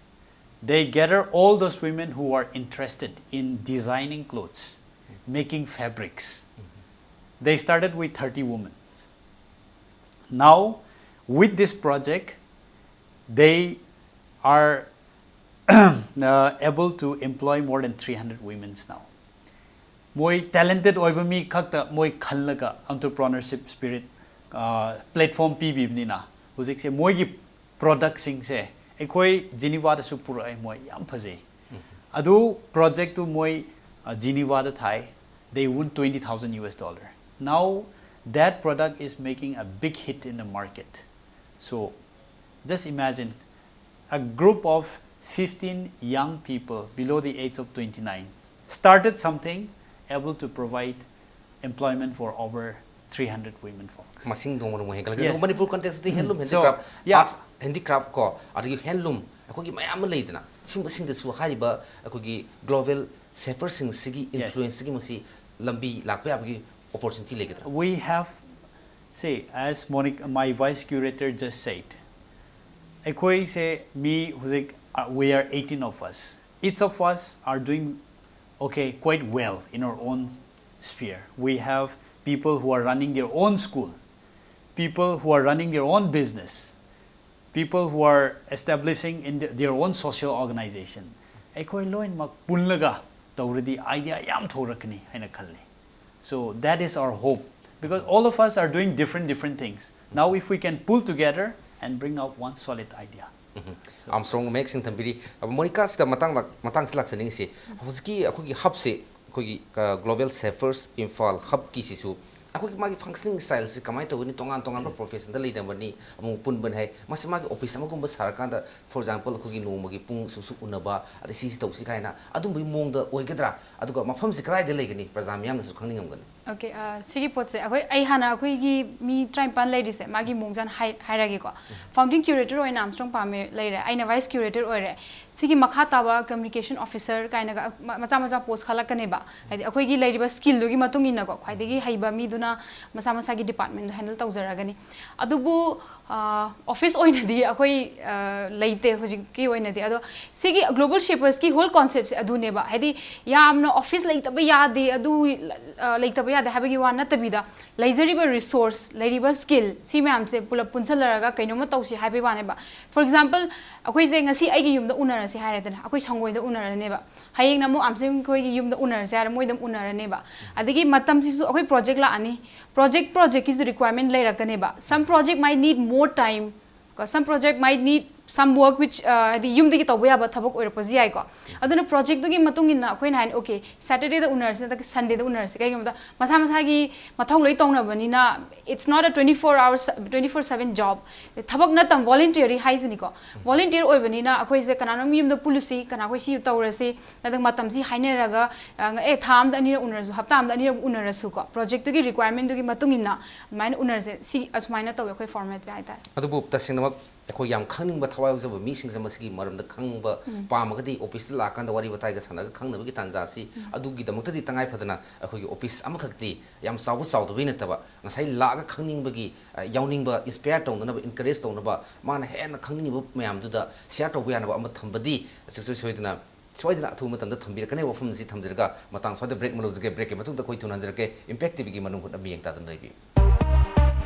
they gather all those women who are interested in designing clothes, making fabrics. They started with thirty women. Now, with this project, they are uh, able to employ more than three hundred women now. ꯃꯣꯏ talented ꯑꯣꯏꯕ ꯃꯤ ꯈꯛꯇ ꯃꯣꯏ ꯈꯜꯂꯒ entrepreneurship spirit, uh, platform ꯄꯤꯕꯤꯕꯅꯤꯅ, ꯍꯧꯖꯤꯛꯁꯦ ꯃꯣꯏꯒꯤ productꯁꯤꯡꯁꯦ ꯑꯩꯈꯣꯏ Genevaꯗꯁꯨ ꯄꯨꯔꯛꯑꯦ, ꯃꯣꯏ ꯌꯥꯝ ꯐꯖꯩ꯫ ꯑꯗꯨ projectꯇꯨ ꯃꯣꯏ, uh, Genevaꯗ ꯊꯥꯏ, they won twenty thousand U S dollar. Now that product is making a big hit in the market. So just imagine, a group of fifteen young people below the age of twenty-nine started something able to provide employment for over three hundred women folks. ꯃꯁꯤꯡ ꯅꯣꯡꯃ ꯅꯣꯡꯃ ꯍꯦꯟꯒꯠꯂꯛꯀꯦ꯫ Yes. ꯑꯗꯨꯒ Manipur context ꯇ handloom So, handicraft, yeah. arts, handicraft ꯀꯣ, ꯑꯗꯒꯤ handloom, ꯑꯩꯈꯣꯏꯒꯤ ꯃꯌꯥꯝ ꯑꯃ ꯂꯩꯗꯅ, ꯁꯤꯒꯨꯝꯕꯁꯤꯡꯗꯁꯨ ꯍꯥꯏꯔꯤꯕ ꯑꯩꯈꯣꯏꯒꯤ global shaperꯁꯤꯡꯁꯤꯒꯤ Yes. influenceꯁꯤꯒꯤ ꯃꯁꯤ ꯂꯝꯕꯤ ꯂꯥꯛꯄ ꯌꯥꯕꯒꯤ opportunity ꯂꯩꯒꯗ꯭ꯔꯥ? We have, see, as Monique, my vice curator just said, ꯑꯩꯈꯣꯏꯁꯦ ꯃꯤ ꯍꯧꯖꯤꯛ, uh, we are eighteen of us. Each of us are doing, okay, quite well in our own sphere. We have people who are running their own school, people who are running their own business, people who are establishing in the, their own social organization. ꯑꯩꯈꯣꯏ ꯂꯣꯏꯅꯃꯛ ꯄꯨꯜꯂꯒ ꯇꯧꯔꯗꯤ idea ꯌꯥꯝ ꯊꯣꯛꯂꯛꯀꯅꯤ ꯍꯥꯏꯅ ꯈꯜꯂꯤ. So that is our hope, because all of us are doing different, different things. Now if we can pull together and bring out one solid idea. Armstrong ꯃꯌꯦꯛ ꯁꯦꯡꯅ ꯊꯝꯕꯤꯔꯤ꯫ ꯑꯗꯣ ꯃꯣꯅꯤꯀꯥꯁꯤꯗ ꯃꯇꯥꯡ ꯂꯥꯛ-, ꯃꯇꯥꯡꯁꯤ ꯂꯥꯛꯆꯅꯤꯡꯉꯤꯁꯤ, ꯍꯧꯖꯤꯛꯀꯤ ꯑꯩꯈꯣꯏꯒꯤ hubꯁꯦ, ꯑꯩꯈꯣꯏꯒꯤ, ꯑ, Global Shapers Imphal hubꯀꯤꯁꯤꯁꯨ ꯑꯩꯈꯣꯏꯒꯤ ꯃꯥꯒꯤ functioning styleꯁꯤ ꯀꯃꯥꯏꯅ ꯇꯧꯒꯅꯤ? ꯇꯣꯉꯥꯟ ꯇꯣꯉꯥꯟꯕ professionꯗ ꯂꯩꯅꯕꯅꯤ, ꯑꯃꯨꯛ ꯄꯨꯟꯕꯅꯤ ꯍꯥꯏ꯫ ꯃꯁꯤ ꯃꯥꯒꯤ office ꯑꯃꯒꯨꯝꯕ ꯁꯥꯔꯀꯥꯟꯗ, for example, ꯑꯩꯈꯣꯏꯒꯤ ꯅꯣꯡꯃꯒꯤ ꯄꯨꯡ ꯁꯨꯛ ꯁꯨꯛ ꯎꯅꯕ, ꯑꯗꯩ ꯁꯤꯁꯤ ꯇꯧꯁꯤ ꯀꯥꯏꯅ, ꯑꯗꯨꯝꯕꯒꯤ ꯃꯑꯣꯡꯗ ꯑꯣꯏꯒꯗ꯭ꯔꯥ? ꯑꯗꯨꯒ ꯃꯐꯝꯁꯤ ꯀꯗꯥꯏꯗ ꯂꯩꯒꯅꯤ? ꯄ꯭ꯔꯖꯥ ꯃꯤꯌꯥꯝꯅꯁꯨ ꯈꯪꯅꯤꯡꯉꯝꯒꯅꯤ꯫ ꯑꯣꯀꯦ, ꯑ, ꯁꯤꯒꯤ ꯄꯣꯠꯁꯦ ꯑꯩꯈꯣꯏ, ꯑꯩ ꯍꯥꯟꯅ ꯑꯩꯈꯣꯏꯒꯤ ꯃꯤ ꯇꯔꯥꯅꯤꯄꯥꯟ ꯂꯩꯔꯤꯁꯦ, ꯃꯥꯒꯤ ꯃꯑꯣꯡꯁꯦ ꯍꯥꯟꯅ ꯍꯥꯏ-, ꯍꯥꯏꯔꯒꯦꯀꯣ꯫ Founding curator ꯑꯣꯏꯅ ꯑꯥꯝꯁꯇ꯭ꯔꯣꯡ ꯄꯥꯝꯃꯦ ꯂꯩꯔꯦ, ꯑꯩꯅ vice curator ꯑꯣꯏꯔꯦ꯫ ꯁꯤꯒꯤ ꯃꯈꯥ ꯇꯥꯕ communication officer ꯀꯥꯏꯅꯒ ꯃ-, ꯃꯆꯥ ꯃꯆꯥ post ꯈꯜꯂꯛꯀꯅꯦꯕ꯫ ꯍꯥꯏꯗꯤ ꯑꯩꯈꯣꯏꯒꯤ ꯂꯩꯔꯤꯕ skillꯗꯨꯒꯤ ꯃꯇꯨꯡ ꯏꯟꯅꯀꯣ, ꯈ꯭ꯋꯥꯏꯗꯒꯤ ꯍꯩꯕ ꯃꯤꯗꯨꯅ ꯃꯁꯥ ꯃꯁꯥꯒꯤ departmentꯗꯣ handle ꯇꯧꯖꯔꯒꯅꯤ꯫ ꯑꯗꯨꯕꯨ, ꯑ, office ꯑꯣꯏꯅꯗꯤ ꯑꯩꯈꯣꯏ, ꯑ, ꯂꯩꯇꯦ ꯍꯧꯖꯤꯛꯀꯤ ꯑꯣꯏꯅꯗꯤ꯫ ꯑꯗꯣ ꯁꯤꯒꯤ Global Shapersꯀꯤ whole conceptꯁꯦ ꯑꯗꯨꯅꯦꯕ꯫ ꯍꯥꯏꯗꯤ ꯌꯥꯝꯅ office ꯂꯩꯇꯕ ꯌꯥꯗꯦ, ꯑꯗꯨ, ꯑ, ꯂꯩꯇꯕ ꯌꯥꯗꯦ ꯍꯥꯏꯕꯒꯤ ꯋꯥ ꯅꯠꯇꯕꯤꯗ, ꯂꯩꯖꯔꯤꯕ resource, ꯂꯩꯔꯤꯕ skill, ꯁꯤ ꯃꯌꯥꯝꯁꯦ ꯄꯨꯂꯞ ꯄꯨꯟꯁꯤꯜꯂꯔꯒ ꯀꯩꯅꯣꯝꯃ ꯇꯧꯁꯤ ꯍꯥꯏꯕꯒꯤ ꯋꯥꯅꯦꯕ꯫ For example, ꯑꯩꯈꯣꯏꯁꯦ ꯉꯁꯤ ꯑꯩꯒꯤ ꯌꯨꯝꯗ ꯎꯅꯔꯁꯦ ꯍꯥꯏꯔꯦꯗꯅ, ꯑꯩꯈꯣꯏ ꯁꯪꯒꯣꯏꯗ ꯎꯅꯔꯅꯦꯕ꯫ ꯍꯌꯦꯡꯅ ꯑꯃꯨꯛ ꯑꯥꯝꯁꯤꯡ ꯑꯩꯈꯣꯏꯒꯤ ꯌꯨꯝꯗ ꯎꯅꯔꯁꯦ ꯍꯥꯏꯔ ꯃꯣꯏꯗ ꯑꯃꯨꯛ ꯎꯅꯔꯅꯦꯕ꯫ ꯑꯗꯒꯤ ꯃꯇꯝꯁꯤꯁꯨ ꯑꯩꯈꯣꯏ project ꯂꯥꯛꯑꯅꯤ, project projectꯀꯤꯁꯨ requirement ꯂꯩꯔꯛꯀꯅꯦꯕ꯫ Some project might need more time, ꯀꯣ, some project might need some work which, ꯑ, ꯍꯥꯏꯗꯤ ꯌꯨꯝꯗꯒꯤ ꯇꯧꯕ ꯌꯥꯕ ꯊꯕꯛ ꯑꯣꯏꯔꯛꯄꯁꯨ ꯌꯥꯏꯀꯣ꯫ ꯑꯗꯨꯅ projectꯇꯨꯒꯤ ꯃꯇꯨꯡ ꯏꯟꯅ ꯑꯩꯈꯣꯏꯅ ꯍꯥꯏꯅ, "Okay, Saturdayꯗ ꯎꯅꯔꯁꯤ ꯅꯠꯇ꯭ꯔꯒ Sundayꯗ ꯎꯅꯔꯁꯤ"꯫ ꯀꯩꯒꯤꯅꯣꯗ ꯃꯁꯥ ꯃꯁꯥꯒꯤ ꯃꯊꯧ ꯂꯣꯏ ꯇꯧꯅꯕꯅꯤꯅ, it's not a twenty four hours, twenty four seven job, ꯊꯕꯛ ꯅꯠꯇꯕ voluntary ꯍꯥꯏꯁꯤꯅꯤꯀꯣ꯫ Volunteer ꯑꯣꯏꯕꯅꯤꯅ ꯑꯩꯈꯣꯏꯁꯦ ꯀꯅꯥꯅꯣꯝ ꯌꯨꯝꯗ ꯄꯨꯜꯂꯨꯁꯤ, ꯀꯅꯥꯈꯣꯏ ꯁꯤ ꯇꯧꯔꯁꯤ, ꯅꯠꯇ꯭ꯔꯒ ꯃꯇꯝꯁꯤ ꯍꯥꯏꯅꯔꯒ, ꯑ, ꯑꯦ, ꯊꯥ ꯑꯃꯗ ꯑꯅꯤꯔꯛ ꯎꯅꯔꯁꯨ, ꯍꯞꯇꯥ ꯑꯃꯗ ꯑꯅꯤꯔꯛ ꯎꯅꯔꯁꯨꯀꯣ, projectꯇꯨꯒꯤ requirementꯗꯨꯒꯤ ꯃꯇꯨꯡ ꯏꯟꯅ ꯑꯗꯨꯃꯥꯏꯅ ꯎꯅꯔꯁꯦ꯫ ꯁꯤ ꯑꯁꯨꯃꯥꯏꯅ ꯇꯧꯋꯦ ꯑꯩꯈꯣꯏ formatꯁꯦ ꯍꯥꯏꯇꯥꯔꯦ꯫ ꯑꯗꯨꯕꯨ ꯇꯁꯦꯡꯅꯃꯛ ꯑꯩꯈꯣꯏ ꯌꯥꯝ ꯈꯪꯅꯤꯡꯕ ꯊꯋꯥꯏ ꯌꯥꯎꯖꯕ ꯃꯤꯁꯤꯡꯁꯦ ꯃꯁꯤꯒꯤ ꯃꯔꯝꯗ ꯈꯪꯕ ꯄꯥꯝꯃꯒꯗꯤ officeꯇ ꯂꯥꯛꯑꯀꯥꯟꯗ ꯋꯥꯔꯤ ꯋꯥꯇꯥꯏꯒ ꯁꯥꯟꯅꯔꯒ ꯈꯪꯅꯕꯒꯤ ꯇꯥꯟꯖꯥꯁꯤ ꯑꯗꯨꯒꯤꯗꯃꯛꯇꯗꯤ ꯇꯉꯥꯏ ꯐꯗꯅ ꯑꯩꯈꯣꯏꯒꯤ office ꯑꯃꯈꯛꯇꯤ ꯌꯥꯝ ꯆꯥꯎꯕ ꯆꯥꯎꯗꯕꯩ ꯅꯠꯇꯕ, ꯉꯁꯥꯏ ꯂꯥꯛꯑꯒ ꯈꯪꯅꯤꯡꯕꯒꯤ, ꯑ, ꯌꯥꯎꯅꯤꯡꯕ, inspire ꯇꯧꯅꯅꯕ, encourage ꯇꯧꯅꯕ, ꯃꯥꯅ ꯍꯦꯟꯅ ꯈꯪꯅꯤꯡꯉꯤꯕ ꯃꯌꯥꯝꯗꯨꯗ share ꯇꯧꯕ ꯌꯥꯅꯕ ꯑꯃ ꯊꯝꯕꯗꯤ ꯁꯨꯡꯁꯣꯏ ꯁꯣꯏꯗꯅ, ꯁꯣꯏꯗꯅ ꯑꯊꯨꯕ ꯃꯇꯝꯗ ꯊꯝꯕꯤꯔꯛꯀꯅꯤ꯫ ꯋꯥꯐꯝꯁꯤ ꯊꯝꯖꯔꯒ ꯃꯇꯥꯡ ꯁ꯭ꯋꯥꯏꯗ break ꯑꯃ ꯂꯧꯖꯒꯦ꯫ Breakꯀꯤ ꯃꯇꯨꯡꯗ ꯑꯩꯈꯣꯏ ꯊꯨꯅ ꯍꯟꯖꯔꯛꯀꯦ꯫ Impact TVꯒꯤ ꯃꯅꯨꯡ ꯍꯨꯠꯅ ꯃꯤꯠꯌꯦꯡ ꯇꯥꯗꯨꯅ ꯂꯩꯕꯤꯌꯨ꯫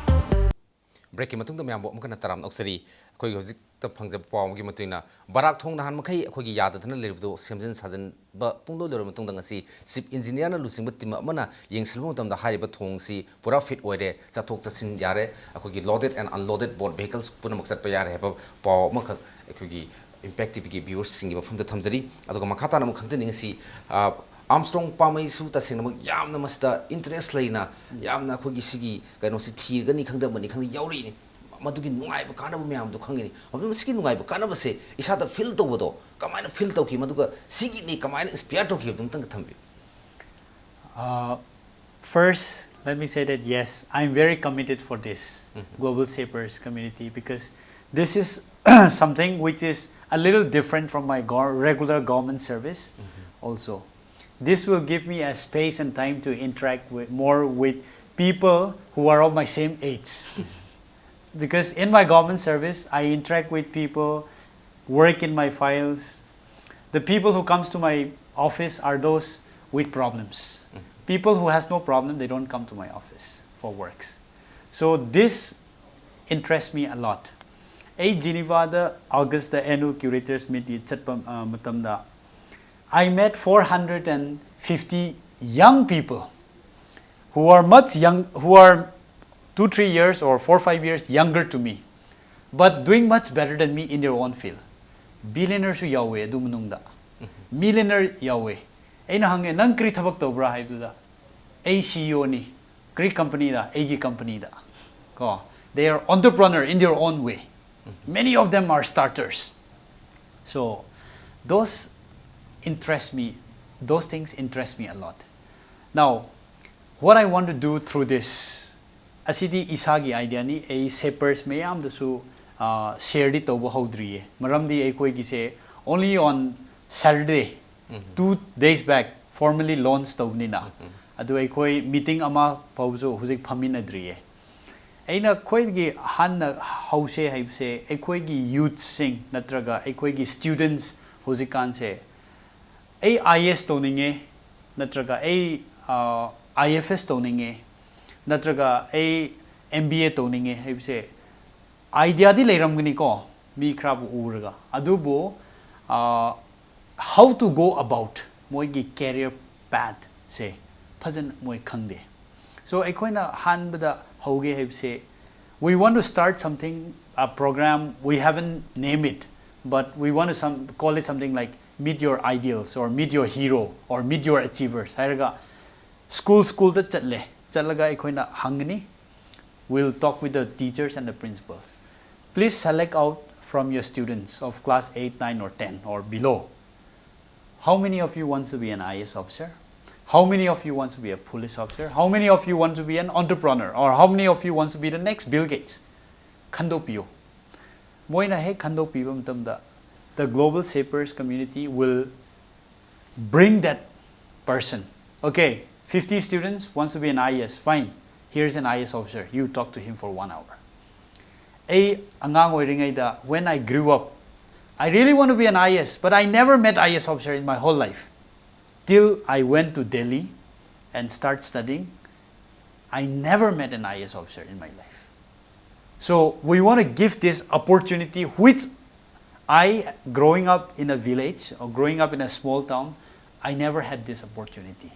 Breakꯀꯤ ꯃꯇꯨꯡꯗ ꯃꯌꯥꯝꯕꯨ ꯑꯃꯨꯛ ꯍꯟꯅ ꯇꯔꯥꯝꯅ ꯑꯣꯛꯆꯔꯤ꯫ ꯑꯩꯈꯣꯏꯒꯤ ꯍꯧꯖꯤꯛꯇ ꯐꯪꯖꯕ ꯄꯥꯎ ꯑꯃꯒꯤ ꯃꯇꯨꯡ ꯏꯟꯅ, ꯕꯔꯥꯛ ꯊꯣꯡ ꯅꯍꯥꯟ ꯃꯈꯩ ꯑꯩꯈꯣꯏꯒꯤ ꯌꯥꯗꯗꯅ ꯂꯩꯔꯤꯕꯗꯨ ꯁꯦꯝꯖꯤꯟ ꯁꯥꯖꯤꯟꯕ ꯄꯨꯡꯂꯣꯏ ꯂꯣꯏꯔꯕ ꯃꯇꯨꯡꯗ ꯉꯁꯤ chief engineerꯅ ꯂꯨꯆꯤꯡꯕ team ꯑꯃꯅ ꯌꯦꯡꯁꯤꯜꯂꯨꯕ ꯃꯇꯝꯗ ꯍꯥꯏꯔꯤꯕ ꯊꯣꯡꯁꯤ ꯄꯨꯔꯥ fit ꯑꯣꯏꯔꯦ, ꯆꯠꯊꯣꯛ ꯆꯠꯁꯤꯟ ꯌꯥꯔꯦ, ꯑꯩꯈꯣꯏꯒꯤ loaded and unloaded boat vehicles ꯄꯨꯝꯅꯃꯛ ꯆꯠꯄ ꯌꯥꯔꯦ ꯍꯥꯏꯕ ꯄꯥꯎ ꯑꯃꯈꯛ ꯑꯩꯈꯣꯏꯒꯤ Impact TVꯒꯤ viewersꯁꯤꯡꯒꯤ ꯃꯐꯝꯗ ꯊꯝꯖꯔꯤ꯫ ꯑꯗꯨꯒ ꯃꯈꯥ ꯇꯥꯅ ꯑꯃꯨꯛ ꯈꯪꯖꯅꯤꯡꯉꯤꯁꯤ, ꯑ, ꯑꯥꯔꯝꯁꯇ꯭ꯔꯣꯡ ꯄꯥꯝꯃꯩꯁꯨ ꯇꯁꯦꯡꯅꯃꯛ ꯌꯥꯝꯅ ꯃꯁꯤꯗ ꯏꯟꯇꯔꯦꯁ ꯂꯩꯅ, ꯌꯥꯝꯅ ꯑꯩꯈꯣꯏꯒꯤ ꯁꯤꯒꯤ ꯀꯩꯅꯣꯁꯤ ꯊꯤꯔꯒꯅꯤ ꯈꯪꯗꯦ, ꯑꯃꯅꯤ ꯈꯪꯗꯦ, ꯌꯥꯎꯔꯛꯏꯅꯤ꯫ ꯃꯗꯨꯒꯤ ꯅꯨꯡꯉꯥꯏꯕ ꯀꯥꯟꯅꯕ ꯃꯌꯥꯝꯗꯣ ꯈꯪꯉꯤꯅꯤ꯫ ꯑꯗꯨꯅ ꯃꯁꯤꯒꯤ ꯅꯨꯡꯉꯥꯏꯕ ꯀꯥꯟꯅꯕꯁꯦ ꯏꯁꯥꯗ ꯐꯤꯜ ꯇꯧꯕꯗꯣ ꯀꯃꯥꯏꯅ ꯐꯤꯜ ꯇꯧꯈꯤ, ꯃꯗꯨꯒ ꯁꯤꯒꯤꯅꯤ ꯀꯃꯥꯏꯅ ꯏꯟꯁꯄꯤꯌꯔ ꯇꯧꯈꯤꯕꯗꯣ ꯑꯝꯇꯪꯒ ꯊꯝꯕꯤꯌꯨ꯫ Uh, first, let me say that yes, I'm very committed for this Global Shapers community because this is something which is a little different from my gor- regular government service also. This will give me a space and time to interact with, more with people who are of my same age. Because in my government service, I interact with people, work in my files. The people who comes to my office are those with problems. People who has no problem, they don't come to my office for works. So this interests me a lot. ꯑꯩ ꯖꯤꯅꯤꯚꯥꯗ August annual curators meet ꯆꯠꯄ ꯑ, ꯃꯇꯝꯗ I met four hundred and fifty young people who are much young, who are two, three years or four, five years younger to me, but doing much better than me in their own field. Billionaireꯁꯨ ꯌꯥꯎꯋꯦ ꯑꯗꯨ ꯃꯅꯨꯡꯗ, millionaire ꯌꯥꯎꯋꯦ꯫ ꯑꯩꯅ ꯍꯪꯉꯦ, "ꯅꯪ ꯀꯔꯤ ꯊꯕꯛ ꯇꯧꯕ꯭ꯔꯥ?" ꯍꯥꯏꯕꯗꯨꯗ, "ꯑꯩ C E Oꯅꯤ, ꯀꯔꯤ companyꯗ? ꯑꯩꯒꯤ companyꯗ." ꯀꯣ, they are entrepreneur in their own way. Many of them are starters. So those interest me, those things interest me a lot. Now, what I want to do through this, ꯑꯁꯤꯗꯤ ꯏꯁꯥꯒꯤ ideaꯅꯤ, ꯑꯩ shapers ꯃꯌꯥꯝꯗꯁꯨ ꯁꯤꯌꯔꯗꯤ ꯇꯧꯕ ꯍꯧꯗ꯭ꯔꯤꯌꯦ꯫ ꯃꯔꯝꯗꯤ ꯑꯩꯈꯣꯏꯒꯤꯁꯦ only on Saturday, two days back, formally launch ꯇꯧꯕꯅꯤꯅ, ꯑꯗꯨ ꯑꯩꯈꯣꯏ meeting ꯑꯃ ꯐꯥꯎꯁꯨ ꯍꯧꯖꯤꯛ ꯐꯝꯃꯤꯟꯅꯗ꯭ꯔꯤꯌꯦ꯫ ꯑꯩꯅ ꯈ꯭ꯋꯥꯏꯗꯒꯤ ꯍꯥꯟꯅ ꯍꯧꯁꯦ ꯍꯥꯏꯕꯁꯦ ꯑꯩꯈꯣꯏꯒꯤ youthꯁꯤꯡ ꯅꯠꯇ꯭ꯔꯒ ꯑꯩꯈꯣꯏꯒꯤ students ꯍꯧꯖꯤꯛꯀꯥꯟꯁꯦ ꯑꯩ I A S ꯇꯧꯅꯤꯡꯉꯦ, ꯅꯠꯇ꯭ꯔꯒ ꯑꯩ I F S ꯇꯧꯅꯤꯡꯉꯦ, ꯅꯠꯇ꯭ꯔꯒ ꯑꯩ M B A ꯇꯧꯅꯤꯡꯉꯦ ꯍꯥꯏꯕꯁꯦ ideaꯗꯤ ꯂꯩꯔꯝꯒꯅꯤꯀꯣ, ꯃꯤ ꯈꯔꯕꯨ ꯎꯔꯒ, ꯑꯗꯨꯕꯨ how to go about ꯃꯣꯏꯒꯤ career pathꯁꯦ ꯐꯖꯅ ꯃꯣꯏ ꯈꯪꯗꯦ꯫ So ꯑꯩꯈꯣꯏꯅ ꯑꯍꯥꯟꯕꯗ ꯍꯧꯒꯦ ꯍꯥꯏꯕꯁꯦ, we want to start something, a program, we haven't named it, but we want to some, call it something like meet your ideals or meet your hero or meet your achievers ꯍꯥꯏꯔꯒ school school ꯗ ꯆꯠꯂꯦ꯫ ꯆꯠꯂꯒ ꯑꯩꯈꯣꯏꯅ ꯍꯪꯒꯅꯤ, we'll talk with the teachers and the principals. Please select out from your students of class eight, nine or ten or below. How many of you wants to be an I A S officer? How many of you wants to be a police officer? How many of you want to be an entrepreneur? Or how many of you wants to be the next Bill Gates? ꯈꯟꯗꯣꯛꯄꯤꯌꯨ꯫ ꯃꯣꯏꯅ ꯍꯦꯛ ꯈꯟꯗꯣꯛꯄꯤꯕ ꯃꯇꯝꯗ, the Global Shapers community will bring that person. Okay, fifty students wants to be an I A S. Fine, here's an I A S officer. You talk to him for one hour. ꯑꯩ ꯑꯉꯥꯡ ꯑꯣꯏꯔꯤꯉꯩꯗ, when I grew up, I really want to be an I A S, but I never met I A S officer in my whole life. Till I went to Delhi and start studying, I never met an I A S officer in my life. So we want to give this opportunity, which I, growing up in a village or growing up in a small town, I never had this opportunity.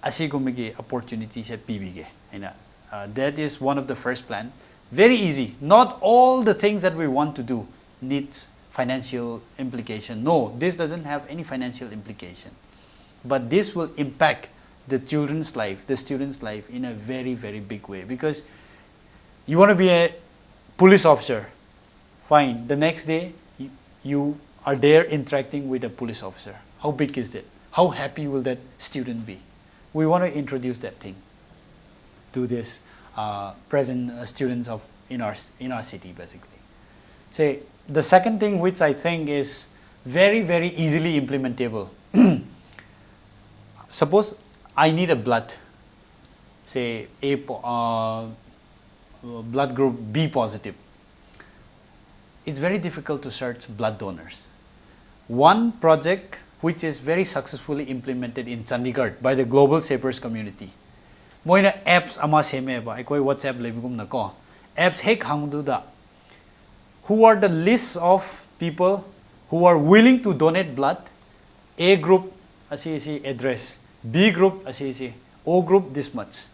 ꯑꯁꯤꯒꯨꯝꯕꯒꯤ opportunity ꯁꯦ ꯄꯤꯕꯤꯒꯦ ꯑꯩꯅ꯫ Uh, that is one of the first plan. Very easy. Not all the things that we want to do needs financial implication. No, this doesn't have any financial implication. But this will impact the children's life, the students' life in a very, very big way. Because you want to be a police officer, fine. The next day, you, you are there interacting with a police officer. How big is that? How happy will that student be? We want to introduce that thing to this uh, present uh, students of in our in our city, basically. Say, the second thing which I think is very, very easily implementable. Suppose I need a blood, say A po- uh, blood group B positive. It's very difficult to search blood donors. One project which is very successfully implemented in Chandigarh by the Global Shapers community. ꯃꯣꯏꯅ apps ꯑꯃ ꯁꯦꯝꯃꯦꯕ, ꯑꯩꯈꯣꯏ WhatsApp ꯂꯩꯕꯒꯨꯝꯅꯀꯣ꯫ Apps ꯍꯦꯛ ꯍꯥꯡꯕꯗꯨꯗ, who are the list of people who are willing to donate blood? A group ꯑꯁꯤ ꯑꯁꯤ address, B group ꯑꯁꯤ ꯑꯁꯤ, O group this much.